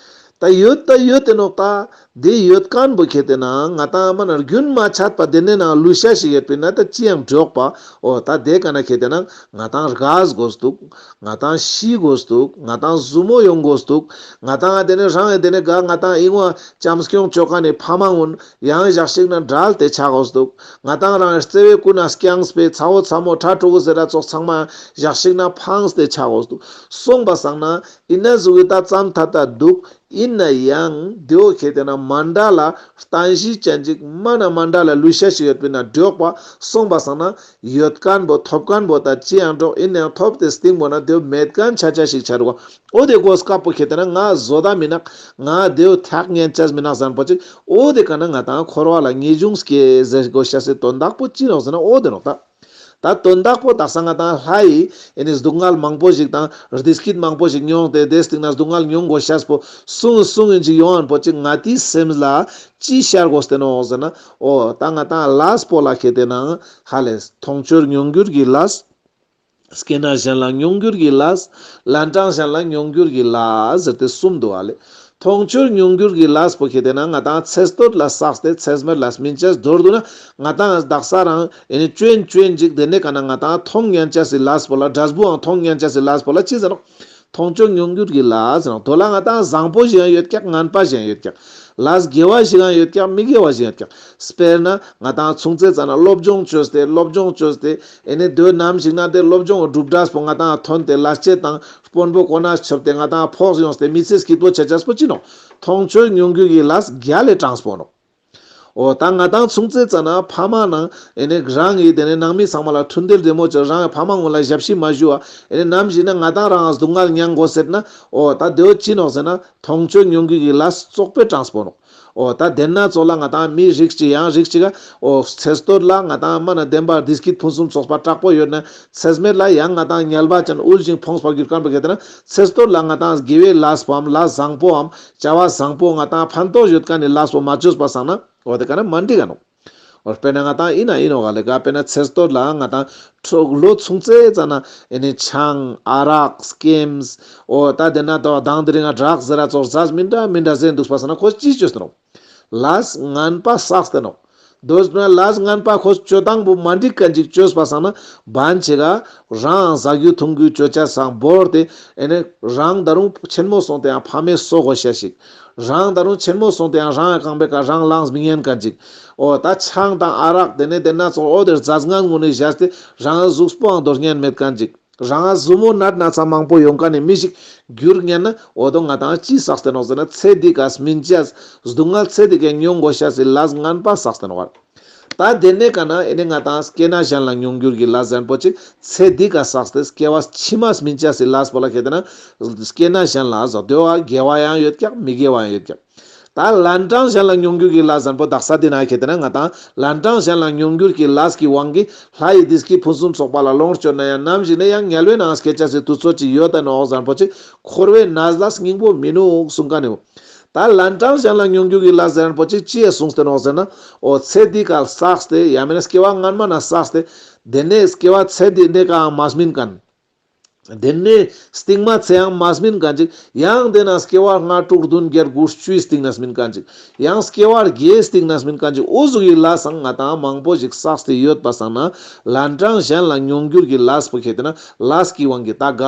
ད་ཡོད་ད་ཡོད་དེ་ནོག་ད་དེ་ཡོད་མཁན་པོ་ཁེ་ཏེ་ན་ང་ཏང་མ་ན་རྒྱུན་མ་ཆད་པ་དེ་ནས་ནང་ལུས་ཤེས་ཤིག་ཡོད་པས་ན་ད་ཅི་ཡང་འགྲོགས་པ། འོ་ད་དེ་ཀ་ན་ཁེ་ཏེ་ན་ང་ཏང་རྒས་དགོས་འདུག་ང་ཏང་ཤི་དགོས་འདུག་ང་ཏང་ཟུར་མོ་ཡོང་དགོས་འདུག་ང་ཏང་དེ་ནས་རང་དེ་ནས་ག་ང་ཏང་ཨིན་བ་བྱམས་སྐྱོང་ཅོ་མཁན་ནི་ཕ་མ་གུན་ཡང་ཞག་ཞིག་ན་འབྲལ་ཏེ་ཆ་དགོས་འདུག་ང་ཏང་རང་བརྩེ་བའི་ཀུན་ནས་བསྐྱངས་པའི་ཚ་བོ་ཚ་མོ་ཕྲུ་གུ་ཟེར་ར་ཙོགས་ཚང་མ་ཞག་ཞིག་ན་ཕངས་ཏེ་ཆ་དགོས་འདུག་སོང་པ་སང་ན་ཨིན་ན་ཟུག་གི་ད་ཙམ་ཐད་ད་འདུག་ཨིན་ན་ཡང་དེའོ་ཁེ་ཏེ་ན་མ་འདྲ་ལ་བརྟན་གཞི་ཅན་ཅིག་མ་ན་མ་འདྲ་ལ་ལུས་ཤེས་ཤིག་ཡོད་པས་ན་འགྲོགས་པ། སོང་པ་སང་ན་ཡོད་མཁན་པོ་ཐོབ་མཁན་པོ་ད་ཅི་ཡང་འགྲོགས་ཨིན་ན་ཡང་ཐོབ་སྟེ་སྟིང་པོ་ན་དེའོ་མེད་མཁན་ཆ་ཆ་ཞིག་ཆ་རུག་འོ་དེ་གོ་སྐབས་པོ་ཁེ་ཏེ་ན་ང་བཟོ་ད་མི་ནག་ང་དེའོ་ཐག་ཉན་ཅེས་མི་ནག་ཟེར་མཁན་པོ་ཅིག་འོ་དེ་ཀ་ན་ང་ཏང་འཁོར་བ་ལ་ངེས་འབྱུང་སྐྱེ་ཟེར་དགོས་ཤེས་སི་དོན་དག་པོ་ཅི་ནོག་ཟེར་ན་འོ་དེ་ནོག་ད། ད་དོན་དག་པོ་དག་ས་ང་ཏང་ལྷ་ཡི་ཨེ་ནི་སྡུག་བསྔལ་མང་པོ་ཞིག་དང་བདེ་སྐྱིད་མང་པོ་ཞིག་མྱོང་སྟེ་དེ་སྟིང་ན་སྡུག་བསྔལ་མྱོང་དགོས་ཤེས་པོ་སུ་སུ་ཨིན་ཅིག་ཡོང་ཨན་པོ་ཅིག་ང་ཏིའི་སེམས་ལ་ཅི་ཤར་དགོས་ཏེ་ནོག་ཟེར་ན། འོ་ད་ང་ཏང་ལས་པོ་ལ་ཁེ་ཏེ་ན་ཧ་ལེ་མཐོང་ཆོས་མྱོང་འགྱུར་གྱི་ལས། སྐྱེ་ན་གཞན་ལ་མྱོང་འགྱུར་གྱི་ལས། ལན་གྲངས་གཞན་ལ་མྱོང་འགྱུར་གྱི་ལས་ཟེར་ཏེ་གསུམ་འདུག་ཧ་ལེ། མཐོང་ཆོས་མྱོང་འགྱུར་གྱི་ལས་པོ་ཁེ་ཏེ་ན་ང་ཏང་ཚེ་སྟོད་ལ་བསགས་ཏེ་ཚེ་སྨད་ལ་སྨིན་ཅེས་མདོར་བསྡུ་ན་ང་ཏང་དག་ས་རང་ཨེ་ནི་ཅོན་ཅོན་ཅིག་དེ་ནས་ཀ་ན་ང་ཏང་མཐོང་ཉན་ཅེས་སི་ལས་པོ་ལ་འབྲས་བུའང་མཐོང་ཉན་ཅེས་སི་ལས་པོ་ལ་ཅི་ཟེར་ནོག་མཐོང་ཆོས་མྱོང་འགྱུར་གྱི་ལས་ཟེར་ནོག་དོ་ལ་ང་ཏང་བཟང་པོ་ཞིག་ཡང་ཡོད་ཀྱག་ངན་པ་ཞིག་ཡང་ཡོད་ཀྱག་ལས་དགེ་བ་ཞིག་ཡང་ཡོད་ཀྱག་མི་དགེ་བ་ཞིག་ཡང་ཡོད་ཀྱག་དཔེར་ན་ང་ཏང་ཆུང་ཙེ་ཙ་ན་སློབ་སྦྱོང་ཅོས་ཏེ་སློབ་སྦྱོང་ཅོས་ཏེ་ཨེ་ནི་དོ་ནམ་ཞིག་ན་དེ་སློབ་སྦྱོང་གི་གྲུབ་འབྲས་པོ་ང་ཏང་ཐོན་ཏེ་ལས་བྱེད་དང་དཔོན་པོ་གོ་གནས་ཆོབ་སྟེ་ང་ཏང་ཕོགས་ཡོངས་ཏེ་མི་ཚེ་སྐྱིད་པོ་ཆ་ཅེས་པོ་ཅི་ནོག་མཐོང་ཆོས་མྱོང་འགྱུར་གྱི་ལས་རྒྱལ་ལ་དྲངས་པོ་ནོག་འོ་ད་ང་ཏང་ཆུང་ཙེ་ཙ་ན་ཕ་མ་ནང་ཨེ་ནི་རང་གི་དེ་ནས་ནང་མི་ཚང་མ་ལ་འཕྲོད་བསྟེན་བདེ་མོ་ཅོས། རང་གི་ཕ་མ་གུན་ལ་ཞབས་ཕྱི་མ་ཞུ་བ་ཨེ་ནི་ནམ་ཞིག་ན་ང་ཏང་རང་སྡུག་བསྔལ་མྱང་དགོས་ཟེར་ན། འོ་ད་དེའོ་ཅི་ནོག་ཟེར་ན་མཐོང་ཆོས་མྱོང་འགྱུར་གྱི་ལས་བཙོག་པོ་དྲངས་པོ་ནོག་འོ་ད་དེ་ན་ཙོགས་ལ་ང་ཏང་མི་རིགས་ཅིག་ཡང་རིགས་ཅིག་ག་འོ་ཚེ་སྟོད་ལ་ང་ཏང་མ་ན་བདེན་པ་བདེ་སྐྱིད་ཕུན་སུམ་ཚོགས་པ་དྲག་པོ་ཡོད་ན་ཚེ་སྨད་ལ་ཡང་ང་ཏང་དམྱལ་བ་ཅན་དབུལ་ཞིང་ཕོངས་པར་གྱུར་མཁན་པོ་ཁེ་ཏེ་ན་ཚེ་སྟོད་ལ་ང་ཏང་དགེ་བའི་ལས་པོའམ་ལས་བཟང་པོའམ་བྱ་བ་བཟང་པོ་ང་ཏང་ཕན་ཐོགས་ཡོད་མཁན་ནི་ལས་པོ་མ་ཅོས་པ་སང་ན་འོ་དེ་ཀ་ན་མ་འགྲིག་ག་ནོག་འོ་དཔེར་ན་ང་ཏང་ཨིན་ན་ཨིན་ནོག་ག་ལེ་ག་དཔེར་ན་ཚེ་སྟོད་ལ་ང་ཏང་ཕྲུ་གུ་ལོ་ཆུང་ཙེ་ཙ་ན་ཨེ་ནི་ཆང་ཨ་རག་སྐེམས། འོ་ད་དེ་ན་དོ་དང་དེ་རིང་ང་ཌྲག་ཟེར་ར་ཙོགས་ཟས་མི་འདྲ་མི་འདྲ་ཟས་འདུག་པ་སང་ན་ཁོ་ཅི་ཅོས་ཏེ་ནོག་ལས་ངན་པ་བསགས་ཏེ་ནོག་དོ་ན་ལས་ངན་པ་ཁོ་ཅོ་སྟངས་པོ་མ་འགྲིག་མཁན་ཅིག་ཅོས་པ་སང་ན་བན་ཆེ་ག་རང་ཟ་རྒྱུ་འཐུང་རྒྱུ་ཅོ་ཅེས་སང་བོར་ཏེ་ཨེ་ནི་རང་ད་རུང་ཆེན་མོ་སོང་སྟེ་ཡང་ཕ་མའི་སོ་དགོས་ཤེས་ཤིག་རང་ད་རུང་ཆེན་མོ་སོང་སྟེ་ཡང་རང་ཡང་རྐང་པའི་ཀ་རང་ལངས་མི་ཉན་མཁན་ཅིག་འོ་ད་ཆང་དང་ཨ་རག་དེ་ནས་དེ་ན་ཙོགས་འོ་དེ་ཟས་ངན་ངུ་ནས་བཞག་སྟེ་རང་གཟུགས་པོའང་འདོར་ཉན་མེད་མཁན་ཅིག་རང་ཟུར་མོ་ནད་ན་ཚ་མང་པོ་ཡོང་མཁན་ནི་མི་ཞིག་གྱུར་ཉན་ན་འོ་དོ་ང་ཏང་ཅི་བསགས་ཏེ་ནོག་ཟེར་ན་ཚེ་འདི་ཀ་སྨིན་ཅེས་སྡུག་བསྔལ་ཚེ་འདི་ཀ་མྱོང་དགོས་ཤེས་སི་ལས་ངན་པ་བསགས་ཏེ་ནོག་བ། ད་དེ་ནས་ཀ་ན་ཨེ་ནི་ང་ཏང་སྐྱེ་ན་གཞན་ལ་མྱོང་འགྱུར་གྱི་ལས་ཟེར་མཁན་པོ་ཅིག་ཚེ་འདི་ཀ་བསགས་ཏེ་སྐྱེ་བ་ཕྱི་མ་སྨིན་ཅེས་སི་ལས་པོ་ལ་ཁེ་ཏེ་ན་སྐྱེ་ན་གཞན་ལ་ཟེར་དོ་བ་དགེ་བ་ཡང་ཡོད་ཀྱག་མི་དགེ་བ་ཡང་ཡོད་ཀྱག་ད་ལན་གྲངས་གཞན་ལ་མྱོང་འགྱུར་གྱི་ལས་ཟེར་མཁན་པོ་དག་ས་དེ་ན་ཁེ་ཏེ་ན་ང་ཏང་ལན་གྲངས་གཞན་ལ་མྱོང་འགྱུར་གྱི་ལས་ཀྱི་དབང་གིས་ལྷ་ཡི་བདེ་སྐྱིད་ཕུན་སུམ་ཚོགས་པ་ལ་ལོངས་སྤྱོད་ན་ཡང་ནམ་ཞིག་ནས་ཡང་དམྱལ་བའི་ནང་སྐྱེ་ཅེས་སི་དུས་ཚོད་ཅིག་ཡོད་དེ་ནོག་ཟེར་མཁན་པོ་ཅིག་འཁོར་བའི་ནད་ལ་སྙིང་པོ་མི་ནུག་གསུང་མཁན་ནི། ད་ལན་གྲངས་གཞན་ལ་མྱོང་འགྱུར་གྱི་ལས་ཟེར་མཁན་པོ་ཅིག་ཅི་ཡ་གསུངས་ཏེ་ནོག་ཟེར་ན། འོ་ཚེ་འདི་ཀ་བསགས་ཏེ་ཡང་མིན་ན་སྐྱེ་བ་སྔན་མ་ན་བསགས་ཏེ་དེ་ནས་སྐྱེ་བ་ཚེ་འདི་ནས་ཀའང་མ་སྨིན་མཁན། དེ་ནས་སྟིང་མ་ཚེ་ཡང་མ་སྨིན་མཁན་ཅིག། ཡང་དེ་ན་སྐྱེ་བ་ལྔ་དྲུག་བདུན་བརྒྱད་དགུ་བཅུའི་སྟིང་ན་སྨིན་མཁན་ཅིག། ཡང་སྐྱེ་བ་བརྒྱའི་སྟིང་ན་སྨིན་མཁན་ཅིག། འོ་ཟུག་གི་ལས་སང་ང་ཏང་མང་པོ་ཞིག་བསགས་ཏེ་ཡོད་པ་སང་ན་ལན་གྲངས་གཞན་ལ་མྱོང་འགྱུར་གྱི་ལས་པོ་ཁེ་ཏེ་ན་ལས་ཀྱི་དབང་གིས་ད་ག་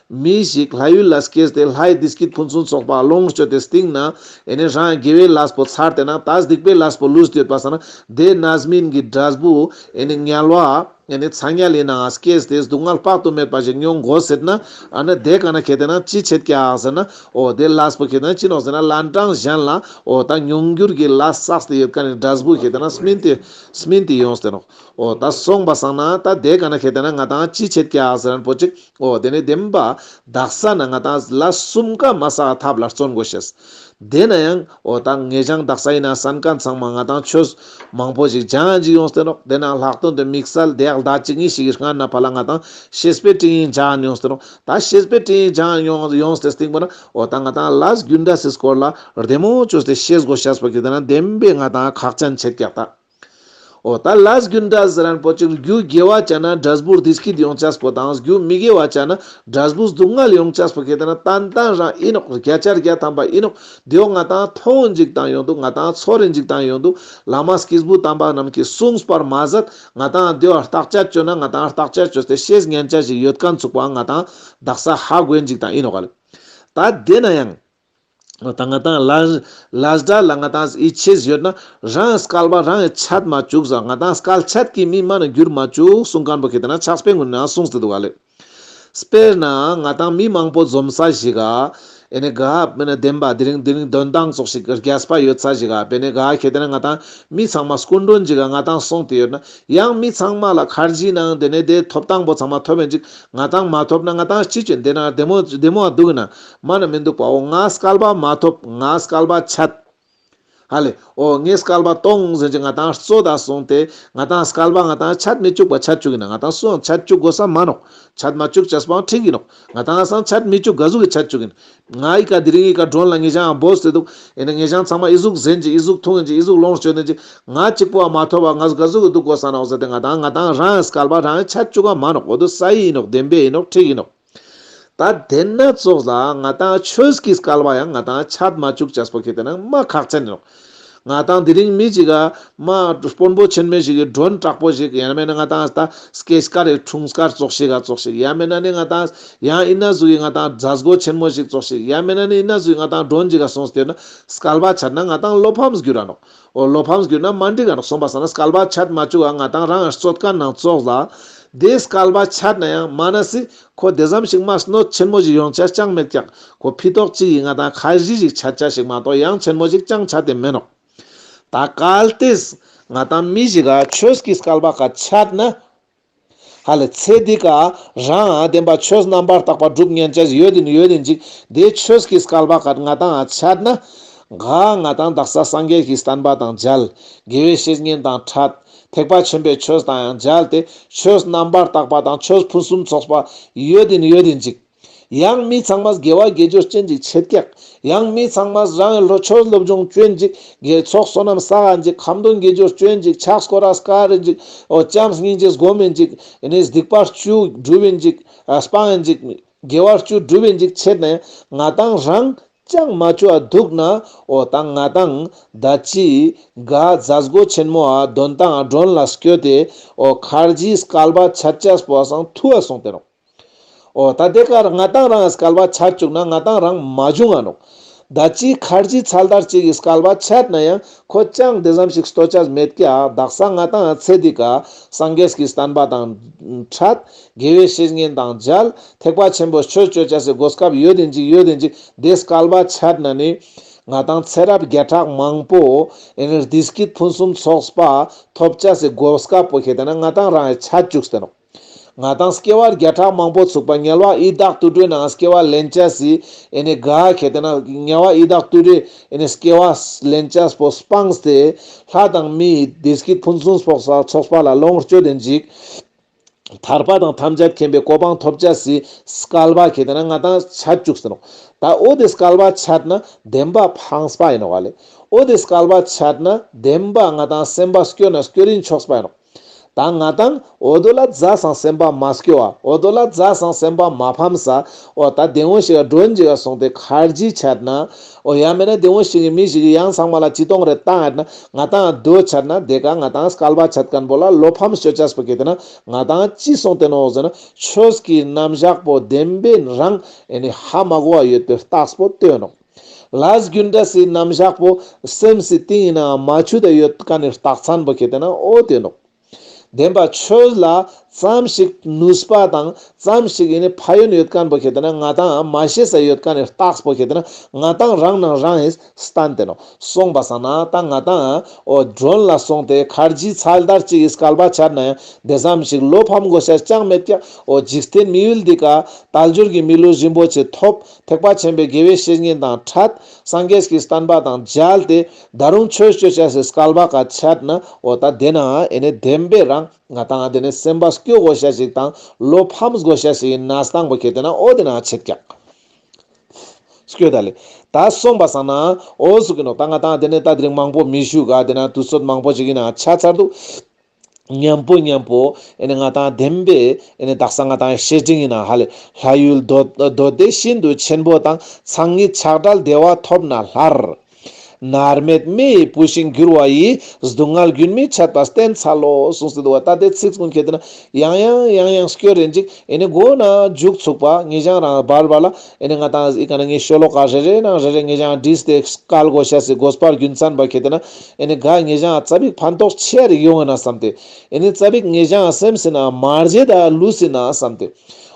མི་ཞིག་ལྷ་ཡུལ་ལ་སྐྱེས་ཏེ་ལྷའི་བདེ་སྐྱིད་ཕུན་སུམ་ཚོགས་པ་ལོངས་སྤྱོད་དེ་སྟིང་ན་ཨེ་ནི་རང་དགེ་བའི་ལས་པོ་ཚར་ཏེ་ན་ད་སྡིག་པའི་ལས་པོ་ལུས་ཏེ་ཡོད་པ་སང་ན་དེ་ན་སྨིན་གྱི་འབྲས་བུ་ཨེ་ནི་དམྱལ་བ་ཨེ་ནི་ཚ་དམྱལ་ལི་ནང་སྐྱེས་ཏེ་སྡུག་བསྔལ་དཔག་ཏུ་མེད་པ་ཞིག་མྱོང་དགོས་ཟེར་ན་ཨ་ནི་དེ་ག་ན་ཁེ་ཏེ་ན་ཅི་ཆད་ཀྱག་ཟེར་ན་འོ་དེ་ལས་པོ་ཁེ་ཏེ་ན་ཅི་ནོག་ཟེར་ན་ལན་གྲངས་གཞན་ལ་འོ་ད་མྱོང་འགྱུར་གྱི་ལས་བསགས་ཏེ་ཡོད་མཁན་ནི་འབྲས་བུ་ཁེ་ཏེ་ན་སྨིན་ཏེ་སྨིན་ཏེ་ཡོངས་ཏེ་ནོག། འོ་ད་སོང་པ་སང་ན་ད་དེ་ག་ན་ཁེ་ཏེ་ན་ང་ཏང་ཅི་ཆད་ཀྱག་ཟེར་ན་པོ་ཅིག། འོ་དེ་ནས་བདེན་པ་དག་ས་ན་ང་ཏང་ལས་གསུམ་ཀ་མ་བསགས་ཐབས་ལ་བརྩོན་དགོས་ཤེས། དེ་ན་ཡང་འོ་ད་ངེ་ཞང་དག་ས་ཡིན་ན་སན་མཁན་ཚང་མ་ང་ཏང་ཆོས་མང་པོ་ཞིག་སྦྱང་ཡིན་ཅིག་ཡོངས་ཏེ་ནོག། དེ་ན་ལྷག་དོན་དུ་དམིགས་བསལ་དེ་ཡག་ཟླ་གཅིག་གཉིས་ཤིག་གི་སྔ་ན་ཕ་ལ་ང་ཏང་བཤེས་པའི་སྤྲིང་ཡིག་སྦྱང་ཡིན་ཡོངས་ཏེ་ནོག། ད་བཤེས་པའི་སྤྲིང་ཡིག་སྦྱང་ཡིན་ཡོངས་ཏེ་སྟིང་པོ་ན་འོ་ད་ང་ཏང་ལས་རྒྱུ་འབྲས་སི་སྐོར་ལ་བདེ་མོ་བཅོས་ཏེ་ཤེས་དགོས་ཤེས་པོ་ཁེ་ཏེ་ན་བདེན་པའི་ང་ཏང་ཁག་ཅན་ཆད་ཀྱག་ད། འོ་ད་ལས་རྒྱུ་འབྲས་ཟེར་ན་པོ་ཅིག་རྒྱུ་དགེ་བ་བྱས་ན་འབྲས་བུ་བདེ་སྐྱིད་ཡོང་ཅེས་པོ་དང་རྒྱུ་མི་དགེ་བ་བྱས་ན་འབྲས་བུ་སྡུག་བསྔལ་ཡོང་ཅེས་པོ་ཁེ་ཏེ་ན་ཏན་ཏན་རང་ཡིན་ནོག། བརྒྱ་ཆ་བརྒྱ་ཐམ་པ་ཡིན་ནོག། དེའོ་ང་ཏང་མཐོང་ཡིན་ཅིག་དང་ཡོང་དུག། ང་ཏང་ཚོར་ཡིན་ཅིག་དང་ཡོང་དུག། བླ་མ་སྐྱེས་བུ་དམ་པ་རྣམས་ཀྱིས་གསུངས་པར་མ་ཟད་ང་ཏང་དེའོ་བརྟག་དཔྱད་བཅོས་ན་ང་ཏང་བརྟག་དཔྱད་བཅོས་ཏེ་ཤེས་ཉན་ཅེས་ཤིག་ཡོད་མཁན་ཚུགས་པ་ང་ཏང་དག་ས་ཧ་གོ་ཡིན་ཅིག་དང་ཡིན་ནོག་ག་ལེ། ད་དེ་ན་ཡང་ད་ང་ཏང་ལས་ལས་འབྲས་ལ་ང་ཏང་ཡིད་ཆེས་ཡོད་ན་རང་སྐལ་པ་རང་ཆད་མ་བཅུག་ཟེར། ང་ཏང་སྐལ་ཆད་ཀྱི་མི་མ་ནི་འགྱུར་མ་བཅུག་གསུང་མཁན་པོ་ཁེ་ཏེ་ན་ཕྱག་དཔེ་ངོ་ན་གསུངས་ཏེ་འདུག་ག་ལེ། དཔེར་ན་ང་ཏང་མི་མང་པོ་འཛོམས་ས་ཞིག་ག་ཨེ་ནི་ག་མེད་ན་བདེན་པ་དེ་རིང་དེ་རིང་དོན་ཐང་ཙོགས་ཤིག་རྒྱས་པ་ཡོད་ས་ཞིག་ག་བེ་ནི་ག་ཁེ་ཏེ་ན་ང་ཏང་མི་ཚང་མ་སྐུ་མགྲོན་ཞིག་ག་ང་ཏང་སོང་སྟེ་ཡོད་ན་ཡང་མི་ཚང་མ་ལ་ཁར་ཇི་ནང་དེ་ནས་དེ་ཐོབ་ཐང་པོ་ཚང་མ་ཐོབ་ཡིན་ཅིག། ང་ཏང་མ་ཐོབ་ན་ང་ཏང་ཅི་བྱེད་དེ་ན་བདེ་མོ་བདེ་མོ་འདུག་ན་མ་ན་མི་འདུག་པ། འོ་ང་སྐལ་པ་མ་ཐོབ། ང་སྐལ་པ་ཆད། ཧ་ལེ། འོ་ངའི་སྐལ་པ་སྟོང་ཟེར་ཅིག་ང་ཏང་རྩོད་ད་སོང་སྟེ་ང་ཏང་སྐལ་པ་ང་ཏང་ཆད་མི་བཅུག་པ་ཆད་བཅུག་ཡིན་ན་ང་ཏང་སུའང་ཆད་བཅུག་དགོས་ས་མ་ནོག། ཆད་མ་བཅུག་ཅེས་པའང་འགྲིག་ཡིན་ནོག། ང་ཏང་སང་ཆད་མི་བཅུག་ག་ཟུག་གི་ཆད་བཅུག་ཡིན། ང་ཨི་ཀ་དེ་རིང་ཨི་ཀ་མགྲོན་ལ་ངེ་ཞང་བོས་ཏེ་འདུག། ཨེ་ནི་ངེ་ཞང་ཚང་མ་ཨི་ཟུག་ཟེན་ཅིག། ཨི་ཟུག་འཐུང་ཡིན་ཅིག། ཨི་ཟུག་ལོངས་སྤྱོད་ཡིན་ཅིག། ང་གཅིག་པོ་མ་ཐོབ་པ་ང་ག་ཟུག་གི་འདུག་དགོས་ས་ནོག་ཟེར་ཏེ་ང་ཏང་ང་ཏང་རང་སྐལ་པ་རང་ཆད་བཅུག་ག་མ་ནོག། འོ་དུ་ས་ཡི་ཡིན་ནོག། བདེན་པའི་ཡིན་ནོག། འགྲིག་ཡིན་ནོག། ད་དེ་ན་ཙོགས་ལ་ང་ཏང་ཆོས་ཀྱི་སྐལ་པ་ཡང་ང་ཏང་ཆད་མ་བཅུག་ཅེས་པོ་ཁེ་ཏེ་ན་མ་ཁག་ཅན་ཡིན་ནོག། ང་ཏང་དེ་རིང་མི་ཅིག་ག་མ་དཔོན་པོ་ཆེན་མོ་ཞིག་གི་མགྲོན་དྲག་པོ་ཞིག་ཡང་མེད་ན་ང་ཏང་ད་སྐྱེས་སྐར་རེ་འཁྲུངས་སྐར་ཙོགས་ཤིག་ག་ཙོགས་ཤིག་ཡང་མེད་ན་ནི་ང་ཏང་ཡང་ཨི་ན་ཟུག་གི་ང་ཏང་མཛད་སྒོ་ཆེན་མོ་ཞིག་ཙོགས་ཤིག་ཡང་མེད་ན་ནི་ཨི་ན་ཟུག་གི་ང་ཏང་མགྲོན་ཅིག་ག་སོང་སྟེ་ན་སྐལ་པ་ཆད་ན་ང་ཏང་བློ་ཕམ་འགྱུར་ར་ནོག། འོ་བློ་ཕམ་འགྱུར་ན་མ་འགྲིག་ག་ནོག། སོང་པ་སང་ན་སྐལ་པ་ཆད་མ་བཅུག་ག་ང་ཏང་རང་རྩོད་མཁན་ནང་ཙོགས་ལ་དེ་སྐལ་པ་ཆད་ན་ཡང་མ་ན་སི་ཁོ་དེ་ཙམ་ཞིག་མ་གནོད་ཆེན་མོ་ཞིག་ཡོང་ཆ་ཅང་མེད་ཀྱག། ཁོ་ཕི་ཏོག་ཅིག་གི་ང་ཏང་ཁ་རྗེ་ཞིག་ཆད་ཆ་ཞིག་མ་གཏོགས་ཡང་ཆེན་མོ་ཞིག་ཅང་ཆད་དེ་མེད་ནོག། ད་གལ་ཏེ་ང་ཏང་མི་ཞིག་ག་ཆོས་ཀྱི་སྐལ་པ་ག་ཆད་ན་ཧ་ལེ་ཚེ་འདི་ཀ་རང་བདེན་པ་ཆོས་རྣམ་པར་དག་པ་སྒྲུབ་ཉན་ཆ་ཡོད་ཡིན་ཡོད་ཡིན་ཅིག། དེ་ཆོས་ཀྱི་སྐལ་པ་ག་ང་ཏང་ཆད་ན་ག་ང་ཏང་དག་ས་སངས་རྒྱས་ཀྱི་བསྟན་པ་དང་མཇལ། དགེ་བའི་བཤེས་གཉེན་དང་འཕྲད། ཐེག་པ་ཆེན་པོའི་ཆོས་དང་ཡང་མཇལ་ཏེ་ཆོས་རྣམ་པར་དག་པ་དང་ཆོས་ཕུན་སུམ་ཚོགས་པ་ཡོད་ཡིན་ཡོད་ཡིན་ཅིག། ཡང་མི་ཚང་མས་དགེ་བ་དགེ་སྦྱོར་ཅན་ཅིག་ཆད་ཀྱག། ཡང་མི་ཚང་མས་རང་གི་ལོ་ཆོས་སློབ་སྦྱོང་ཅན་ཅིག་དགེ་ཚོགས་བསོད་ནམས་བསགས་ཡིན་ཅིག། ཁ་འདོན་དགེ་སྦྱོར་ཅན་ཅིག། ཕྱག་སྐོར་ར་སྐར་ཡིན་ཅིག། འོ་བྱམས་སྙིང་རྗེ་སྒོམ་ཡིན་ཅིག། ཨེ་ནི་སྡིག་པ་བཅུ་སྒྲུབ་ཡིན་ཅིག། ཨ་སྤང་ཡིན་ཅིག། དགེ་བ་བཅུ་སྒྲུབ་ཡིན་ཅིག་ཆད་ན་ཡང་ང་ཏང་རང་ཅང་མ་བཅུ་བ་འདུག་ན་འོ་ད་ང་ཏང་ད་ཅི་ག་མཛད་སྒོ་ཆེན་མོ་ཨ་དོན་ཏང་ཨ་མགྲོན་ལ་སྐྱོད་དེ་འོ་ཁར་ཇི་སྐལ་པ་ཆད་ཆ་པོ་སང་ཐུ་བ་སོང་སྟེ་ནོག། འོ་ད་དེ་ཀ་ང་ཏང་རང་སྐལ་པ་ཆད་བཅུག་ན་ང་ཏང་རང་མ་བྱུང་ང་ནོག། ད་ཅི་ཁར་ཇི་ཚལ་དར་ཅིག་གི་སྐལ་པ་ཆད་ན་ཡང་ཁོ་ཅང་དེ་ཙམ་ཞིག་ལྟོ་ཆས་མེད་ཀྱག། དག་ས་ང་ཏང་ཚེ་འདི་ཀ་སངས་རྒྱས་ཀྱི་བསྟན་པ་དང་འཕྲད། དགེ་བའི་བཤེས་གཉེན་དང་མཇལ། ཐེག་པ་ཆེན་པོའི་ཆོས་སྤྱོད་ཆ་སི་གོ་སྐབས་ཡོད་ཡིན་ཅིག་ཡོད་ཡིན་ཅིག། དེ་སྐལ་པ་ཆད་ན་ནི་ང་ཏང་ཚེ་རབས་བརྒྱ་ཕྲག་མང་པོ་ཨེ་ནི་བདེ་སྐྱིད་ཕུན་སུམ་ཚོགས་པ་ཐོབ་ཆ་སི་གོ་སྐབས་པོ་ཁེ་ཏེ་ན་ང་ཏང་རང་ཆད་བཅུག་སྟེ་ནོག། ང་ཏང་སྐྱེ་བ་བརྒྱ་ཕྲག་མང་པོ་ཚུགས་པ་དམྱལ་བ་ཡི་དྭགས་དུད་འགྲོའི་ནང་སྐྱེ་བ་ལེན་ཆ་སི་ཨེ་ནི་ག་ཁེ་ཏེ་ན་དམྱལ་བ་ཡི་དྭགས་དུད་འགྲོའི་ཨེ་ནི་སྐྱེ་བ་ལེན་ཆ་པོ་སྤངས་ཏེ་ལྷ་དང་མིའི་བདེ་སྐྱིད་ཕུན་སུམ་ཚོགས་ས་ཚོགས་པ་ལ་ལོངས་སྤྱོད་དེ་འཇིག། ཐར་པ་དང་ཐམས་ཅད་མཁྱེན་པའི་གོ་འཕང་ཐོབ་ཆ་སི་སྐལ་པ་ཁེ་ཏེ་ན་ང་ཏང་ཆད་བཅུག་སྟེ་ནོག། ད་འོ་དེ་སྐལ་པ་ཆད་ན་བདེན་པ་ཕངས་པ་ཡིན་ནོག་ལེ། འོ་དེ་སྐལ་པ་ཆད་ན་བདེན་པ་ང་ཏང་སེམས་པ་སྐྱོ་ན་སྐྱོ་རིན་ཆོག་པ་ཡིན་ནོག། ད་ང་ཏང་འོ་དོ་ལ་ཛ་སང་སེམས་པ་མ་སྐྱོ་བ། འོ་དོ་ལ་ཛ་སང་སེམས་པ་མ་ཕམ་ས། འོ་ད་དེ་འོ་ཞིག་ག་མགྲོན་ཞིག་ག་སོང་སྟེ་ཁར་ཇི་ཆད་ན། འོ་ཡང་མེད་ན་དེ་འོ་ཞིག་གི་མི་ཞིག་གི་ཡང་ཚང་མ་ལ་ཅི་གཏོང་རེ་བཏང་ཡོད་ན། ང་ཏང་དོ་ཆད་ན་དེ་ཀ་ང་ཏང་སྐལ་བ་ཆད་མཁན་པོ་ལ་བློ་ཕམ་སྐྱོ་ཅེས་པོ་ཁེ་ཏེ་ན་ང་ཏང་ཅི་སོང་སྟེ་ནོག་ཟེར་ན། ཆོས་ཀྱི་རྣམ་གཞག་པོ་བདེན་པའི་རང་ཨེ་ནི་ཧ་མ་གོ་བ་ཡོད་པའི་རྟགས་པོ་སྟོན་ནོག། ལས་རྒྱུ་འབྲས་སི་རྣམ་གཞག་པོ་སེམས་སི་གཏིང་ཡིན་ན་མ་ཆུད་དེ་ཡོད་མཁན་ནི་རྟགས་མཚན་པོ་ཁེ་ཏེ་ན་འོ་དེ་ནོག། བདེན་པ་ཆོས་ལ་ཙམ་ཞིག་ནུས་པ་དང་ཙམ་ཞིག་ཡིན་ནི་ཕན་ཡོན་ཡོད་མཁན་པོ་ཁེ་ཏེ་ན་ང་ཏང་མ་ཤེས་ས་ཡོད་མཁན་ནི་རྟགས་པོ་ཁེ་ཏེ་ན་ང་ཏང་རང་ནང་རང་ཡིན་སྟན་ཏེ་ནོག། སོང་པ་སང་ན་ད་ང་ཏང་འོ་མགྲོན་ལ་སོང་སྟེ་ཁར་ཇི་ཚར་དར་ཅིག་གི་སྐལ་བ་ཆད་ན་ཡང་དེ་ཙམ་ཞིག་བློ་ཕམ་དགོས་ཤེས་ཅང་མེད་ཀྱག། འོ་འཇིག་རྟེན་མི་ཡུལ་འདི་ཀ་དལ་འབྱོར་གྱི་མི་ལུས་རིན་པོ་ཆེ་ཐོབ། ཐེག་པ་ཆེན་པོའི་དགེ་བའི་བཤེས་གཉེན་དང་འཕྲད། སངས་རྒྱས་ཀྱི་བསྟན་པ་དང་མཇལ་ཏེ་ད་རུང་ཆོས་སྤྱོད་བྱ་སའི་སྐལ་བ་ཀ་ཆད་ན་འོ་ད་དེ་ན་ཨེ་ནི་བདེན་པའི་རང་ང་ཏང་དེ་ནི་སེམས་པ་སྐྱོ་དགོས་ཤེས་ཞིག་དང་བློ་ཕམ་དགོས་ཤེས་ཞིག་ཡིན་ན་སྟངས་པོ་ཁེ་ཏེ་ན་འོ་དེ་ན་ཆད་ཀྱག། སྐྱོ་ད་ལེ། ད་སོང་པ་སང་ན་འོ་ཟུག་གི་ནོག། ད་ང་ཏང་དེ་ནི་ད་དེ་རིང་མང་པོ་མི་ཞུ་ག། དེ་ན་དུས་ཚོད་མང་པོ་ཞིག་ཡིན་ན་ཆ་ཚར་འདུག། མཉམ་པོ་མཉམ་པོ་ཨེ་ནི་ང་ཏང་བདེན་པའི་ཨེ་ནི་དག་ས་ང་ཏང་བཤེས་སྤྲིང་ཡིན་ན་ཧ་ལེ། ལྷ་ཡུལ་འདོད་འདོད་བདེ་ཤིན་ཏུ་ཆེན་པོ་དང་། མཚན་ཉིད་ཆགས་བྲལ་བདེ་བ་ཐོབ་ན་སླར། མནར་མེད་མེ་ཡི་བུད་ཤིང་འགྱུར་བ་ཡི། སྡུག་བསྔལ་རྒྱུན་མི་འཆད་པ་བསྟེན་འཚལ་ལོ། གསུངས་ཏེ་འདུག་པ། ད་དེ་ཚིག་ཀུན་ཁེ་ཏེ་ན་ཡང་ཡང་ཡང་ཡང་སྐྱོ་རེ་འཇིག། ཨེ་ནི་མགོ་ན་མཇུག་ཚུགས་པ་ངེ་ཞང་རང་བར་བར་ལ་ཨེ་ནི་ང་ཏང་ཨི་ཀ་ན་ངེ་ཤོ་ལོ་ཀ་རེ་རེ་ནང་རེ་རེ་ངེ་ཞང་བྲིས་ཏེ་སྐལ་དགོས་ཤེས་སི་དགོས་པ་རྒྱུ་མཚན་པ་ཁེ་ཏེ་ན་ཨེ་ནི་ག་ངེ་ཞང་ཙ་པིག་ཕན་ཐོགས་ཆེ་རིག་ཡོང་ངེ་ན་བསམ་སྟེ། ཨེ་ནི་ཙ་པིག་ངེ་ཞང་སེམས་སི་ན་མ་བརྗེད་ད་ལུས་སི་ན་བསམ་སྟེ།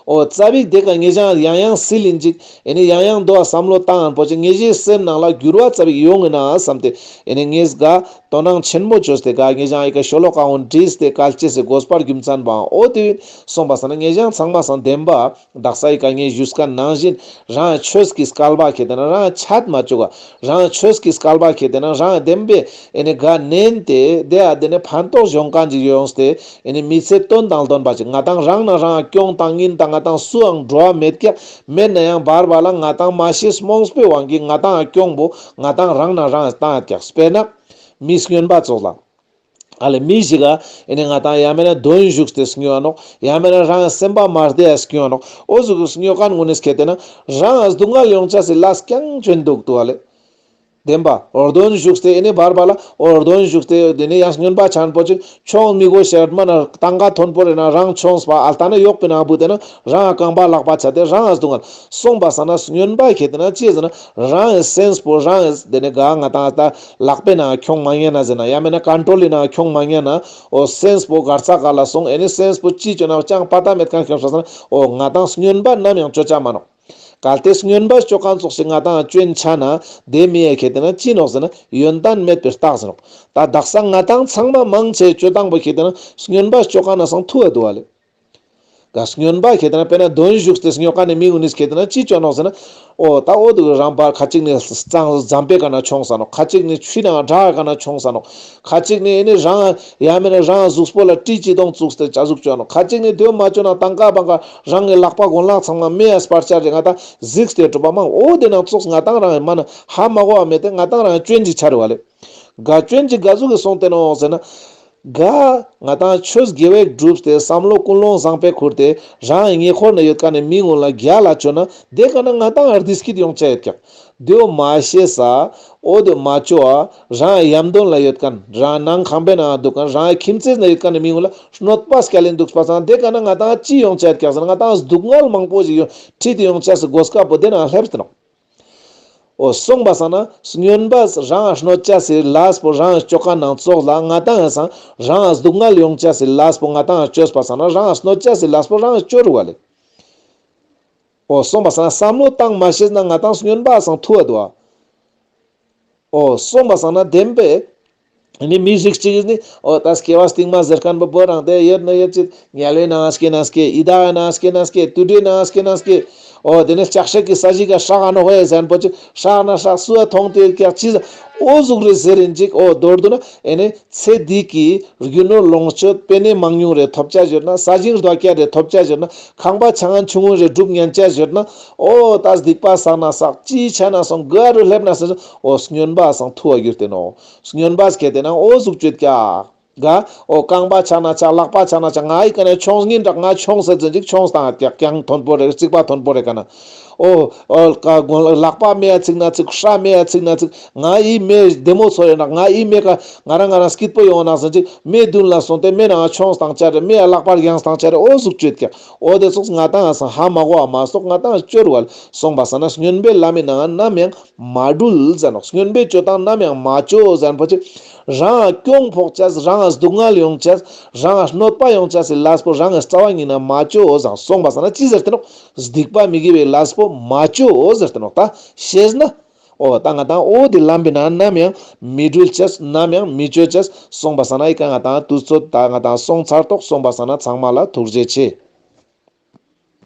འོ་ཙ་པིག་དེ་ཀ་ངེ་ཞང་ཡང་ཡང་སིལ་ཡིན་ཅིག། ཨེ་ནི་ཡང་ཡང་དོ་བསམ་བློ་བཏང་ཡང་པོ་ཅིག་ངེ་ཞའི་སེམས་ནང་ལ་འགྱུར་བ་ཙ་པིག་ཡོང་ངེ་ན་བསམ་སྟེ། ཨེ་ནི་ངེས་ག་དོ་སྣང་ཆེན་མོ་བཅོས་ཏེ་ག་ངེ་ཞང་ཨི་ཀ་ཤོ་ལོ་ཀ་འོན་བྲིས་ཏེ་སྐལ་ཅེས་སི་དགོས་པ་རྒྱུ་མཚན་པའང་འོ་དེ་ཡིན། སོང་པ་སང་ན་ངེ་ཞང་ཚང་མ་སང་བདེན་པ་དག་ས་ཨི་ཀ་ངེ་ཞུས་མཁན་ནང་བཞིན་རང་ཆོས་ཀྱི་སྐལ་བ་ཁེ་ཏེ་ན་རང་ཆད་མ་བཅུག་ག། རང་ཆོས་ཀྱི་སྐལ་བ་ཁེ་ཏེ་ན་རང་བདེན་པའི་ཨེ་ནི་ག་ནན་ཏེ་དེ་ཨ་དེ་ནི་ཕན་ཐོགས་ཡོང་མཁན་ཅིག་ཡོངས་ཏེ་ཨེ་ནི་མི་ཚེ་དོན་དང་ལྡན་པ་ཅིག། ང་ཏང་རང་ན་རང་སྐྱོང་བཏང་ཡིན། ད་ང་ཏང་སུའང་འགྲོ་བ་མེད་ཀྱག། མེད་ན་ཡང་བར་བར་ལ་ང་ཏང་མ་ཤེས་རྨོངས་པའི་དབང་གིས་ང་ཏང་སྐྱོང་པོ་ང་ཏང་རང་ན་རང་བཏང་ཡོད་ཀྱག། དཔེར་ན་མི་སྨྱོན་པ་ཙོགས་ལ། ཨ་ལེ་མི་ཞིག་ག་ཨེ་ནི་ང་ཏང་ཡང་མེད་ན་གདོན་ཞུགས་ཏེ་སྨྱོ་ནོག། ཡང་མེད་ན་རང་སེམས་པ་མ་བདེ་ཡ་སྨྱོ་ནོག། འོ་ཟུག་སྨྱོ་མཁན་ངོ་ནས་ཁེ་ཏེ་ན་རང་སྡུག་བསྔལ་ཡོང་ཅེས་སི་ལས་རྐྱང་ཅོ་ཡིན་འདུག་ཏོ་ཨ་ལེ། བདེན་པ། འོ་གདོན་ཞུགས་ཏེ་ཨེ་ནི་བར་བར་ལ་འོ་གདོན་ཞུགས་ཏེ་དེ་ནི་ཡང་སྨྱོན་པ་ཆེན་པོ་ཅིག་ཆོང་མི་དགོས་ཤེས་མ་ན་ཏང་ཀ་ཐོན་པོ་རེ་ན་རང་ཆོངས་པ་ཨལ་ཏ་ན་ཡོག་པའི་ནང་བུད་དེ་ན་རང་རྐང་པ་ལག་པ་ཆད་དེ་རང་སྡུག་བསྔལ། སོང་པ་སང་ན་སྨྱོན་པ་ཁེ་ཏེ་ན་ཅི་ཟེར་ན་རང་སེམས་པོ་རང་དེ་ནི་ག་ང་ཏང་ད་ལག་པའི་ནང་ཁྱོང་མ་ཉན་ན་ཟེར་ན་ཡང་མེད་ན་ཀོན་ཊྲོལ་ལི་ནང་ཁྱོང་མ་ཉན་ན་འོ་སེམས་པོ་གར་ས་ག་ལ་སོང་ཨེ་ནི་སེམས་པོ་ཅི་ཅོ་ན་ཅང་པ་ཏ་མེད་མཁན་ཁྱོངས་པ་སང་ན་འོ་ང་ཏང་སྨྱོན་པ་ནམ་ཡང་ཅོ་ཅ་མ་ནོག། གལ་ཏེ་སྨྱོན་པ་ཅོ་མཁན་ཙོགས་ཤིག་ང་ཏང་ཅོན་ཆ་ན་དེ་མི་ཡ་ཁེ་ཏེ་ན་ཅི་ནོག་ཟེར་ན་ཡོན་ཏན་མེད་པའི་རྟགས་ཟེར་ནོག། ད་དག་ས་ང་ཏང་ཚང་མ་མང་ཆེ་ཅོ་སྟངས་པོ་ཁེ་ཏེ་ན་སྨྱོན་པ་ཅོ་མཁན་ན་སང་ཐུ་བ་འདུག་བ་ལེ། ག་སྨྱོན་པ་ཁེ་ཏེ་ན་དཔེར་ན་གདོན་ཞུགས་ཏེ་སྨྱོ་མཁན་ནི་མི་གུན་ནི་ཁེ་ཏེ་ན་ཅི་ཅོ་ནོག་ཟེར་ན། འོ་ད་འོ་དུ་རང་པ་ཁ་ཅིག་ནི་གཙང་ཟམ་པའི་ཀ་ན་ཆོངས་ས་ནོག། ཁ་ཅིག་ནི་ཆུའི་ནང་བྲག་ཀ་ན་ཆོངས་ས་ནོག། ཁ་ཅིག་ནི་ཨེ་ནི་རང་ཡང་མེད་ན་རང་གཟུགས་པོ་ལ་གྲི་ཅི་དོང་བཙུགས་ཏེ་ཅ་ཟུག་ཅོ་ནོག། ཁ་ཅིག་ནི་དེའུ་མ་ཅོ་ན་ཏང་ཀ་བང་ཀ་རང་གི་ལག་པ་གོན་ལག་ཚང་མ་མེ་ཡ་སྤར་ཆ་རེ་ང་ཏང་གཟིགས་ཏེ་གྲུབ་པ་མང་འོ་དེ་ནང་ཙོགས་ང་ཏང་རང་མ་ན་ཧ་མ་གོ་བ་མེད་དེ་ང་ཏང་རང་ཅོན་ཅིག་ཆ་རེ་བ་ལེ། ག་ཅོན་ཅིག་ག་ཟུག་གི་སོང་སྟེ་ནོག་ཟེར་ན། ག་ང་ཏང་ཆོས་དགེ་བའི་སྒྲུབ་སྟེ་བསམ་བློ་ཀུན་སློང་བཟང་པོའི་ཁུར་ཏེ་རང་ཉེ་འཁོར་ན་ཡོད་མཁན་ནི་མི་གུན་ལ་རྒྱལ་ལ་ཅོ་ན་དེ་ཀ་ན་ང་ཏང་བདེ་སྐྱིད་ཡོང་ཆ་ཡོད་ཀྱག། དེའུ་མ་ཤེས་ས་འོ་དེ་མ་ཅོ་བ་རང་ཡམ་དོན་ལ་ཡོད་མཁན་རང་ནང་ཁང་པའི་ནང་འདུག་མཁན་རང་ཁྱིམ་མཚེས་ན་ཡོད་མཁན་ནི་མི་གུན་ལ་གནོད་པ་སྐྱལ་ལེན་འདུག་པ་སང་དེ་ཀ་ན་ང་ཏང་ཅི་ཡོང་ཆ་ཡོད་ཀྱག་ཟེར་ན་ང་ཏང་སྡུག་བསྔལ་མང་པོ་ཞིག་ཡོང་ཁྲིད་དེ་ཡོང་ཆ་སི་གོ་སྐབས་པོ་དེ་ནང་སླེབས་ཏེ་ནོག། འོ་སོང་པ་སང་ན་སྨྱོན་པ་རང་གནོད་ཆ་སི་ལས་པོ་རང་ཅོ་ཁན་ནང་ཙོགས་ལ་ང་ཏང་ཡང་སང་རང་སྡུག་བསྔལ་ཡོང་ཆ་སི་ལས་པོ་ང་ཏང་ཅོས་པ་སང་ན་རང་གནོད་ཆ་སི་ལས་པོ་རང་ཅོ་རུ་བ་ལེ། འོ་སོང་པ་སང་ན་བསམ་བློ་བཏང་མ་ཤེས་ན་ང་ཏང་སྨྱོན་པ་སང་ཐུ་བ་དུ་བ། འོ་སོང་པ་སང་ན་བདེན་པས། ཨ་ནི་མི་རིགས་གཅིག་གིས་ནི་འོ་ད་སྐྱེ་བ་སྟིང་མ་ཟེར་ཁན་པོ་བོ་རང་དེ་ཡོད་ན་ཡོད་ཅིག་དམྱལ་བའི་ནང་སྐྱེ་ན་སྐྱེ་ཡི་དྭགས་ནང་སྐྱེ་ན་སྐྱེ་དུད་འགྲོའི་ནང་སྐྱེ་ན་སྐྱེ། འོ་དེ་ནི་ལྕགས་སྲེག་གི་ས་གཞི་ག་སྲག་ཨ་ནོ་ཧོ་ཡེ་ཟན་པོ་ཅིག་སྲག་ན་སྲག་སུ་ཨ་ཐོང་དེ་ཀྱག་ཅི་ཟ། འོ་ཟུག་རེ་ཟེར་ཡིན་ཅིག། འོ་མདོར་བསྡུ་ན་ཨ་ནི་ཚེ་འདི་གི་རྒྱུ་ནོར་ལོངས་སྤྱོད་པེ་ནེ་མང་ཉུང་རེ་ཐོབ་ཆ་ཟེར་ན་ས་ཞིང་རྡོ་སྐྱ་རེ་ཐོབ་ཆ་ཟེར་ན་ཁང་པ་ཆ་ངན་ཆུང་ངུ་རེ་སྒྲུབ་ཉན་ཆ་ཟེར་ན། འོ་ད་སྡིག་པ་བསགས་ན་བསགས་ཅི་ཆ་ན་སོང་ག་རུ་སླེབས་ན་སོང་། འོ་སྨྱོན་པ་སང་ཐུ་བ་གྱུར་ཏེ་ནོ། སྨྱོན་པ་སྐྱེ་ཏེ་ན་འོ་ཟུག་ཅོད་ཀྱག། ག་འོ་རྐང་པ་ཆག་ན་ཆག། ལག་པ་ཆག་ན་ཆག། ང་ཡི་ཀ་ནེ་མཆོངས་ཉིན་དྲག། ང་མཆོངས་ཟེར་ཙམ་ཅིག་མཆོངས་བཏང་ཀྱག། རྐང་མཐོན་པོ་རེ་རྩིག་པ་མཐོན་པོ་རེ་ཀ་ནེ། འོ་འོ་ཀ་ལག་པ་མེ་ཡ་ཚིག་ན་ཚིག། སྐྲ་མེ་ཡ་ཚིག་ན་ཚིག། ང་ཡི་མེ་བདེ་མོ་ཚོར་ཡོད་ན། ང་ཡི་མེ་ཀ་ང་རང་ང་རང་སྐྱིད་པོ་ཡོང་ན་ཟེར་ཙམ་ཅིག་མེ་མདུན་ལ་སོང་སྟེ་མེ་ནང་མཆོངས་བཏང་ཆ་རེ། མེ་ཡ་ལག་པ་རྒྱངས་བཏང་ཆ་རེ། འོ་ཟུག་ཅོ་ཡོད་ཀྱག། འོ་དེ་ཙོགས་ང་ཏང་ཧ་མ་གོ་བ་མ་གཏོགས་ང་ཏང་ཅོ་རུ་བ་ལ་སོང་པ་སང་ན་སྨྱོན་པའི་ལམ་མི་ནང་ནམ་ཡང་མ་དྲུལ་ཟེར་ནོག། སྨྱོན་པའི་སྤྱོད་སྟངས་ནམ་ཡང་མ་ཅོ་ཟེར་ན་པོ་ཅིག། རང་ང་གྱོང་ཕོག་ཅེས། རང་ང་སྡུག་བསྔལ་ཡོང་ཅེས། རང་ང་གནོད་པ་ཡོང་ཅེས་སི་ལས་པོ་རང་ངི་རྩ་བ་ཉིད་ནེ་མ་ཅོ་ཟེར། སོང་པ་སང་ན་ཅི་ཟེར་ཏེ་ནོག། སྡིག་པ་མི་དགེ་བའི་ལས་པོ་མ་ཅོ་ཟེར་ཏེ་ནོག། ད་ཤེས་ན། འོ་ད་ང་ཏང་འོ་དེ་ལམ་པའི་ནང་ནམ་ཡང་མི་དྲུལ་ཅེས། ནམ་ཡང་མི་ཅོ་ཅེས། སོང་པ་སང་ན་ཨི་ཀ་ང་ཏང་དུས་ཚོད་ད་ང་ཏང་སོང་ཚར་ཏོག། སོང་པ་སང་ན་ཚང་མ་ལ་ཐུགས་རྗེ་ཆེ།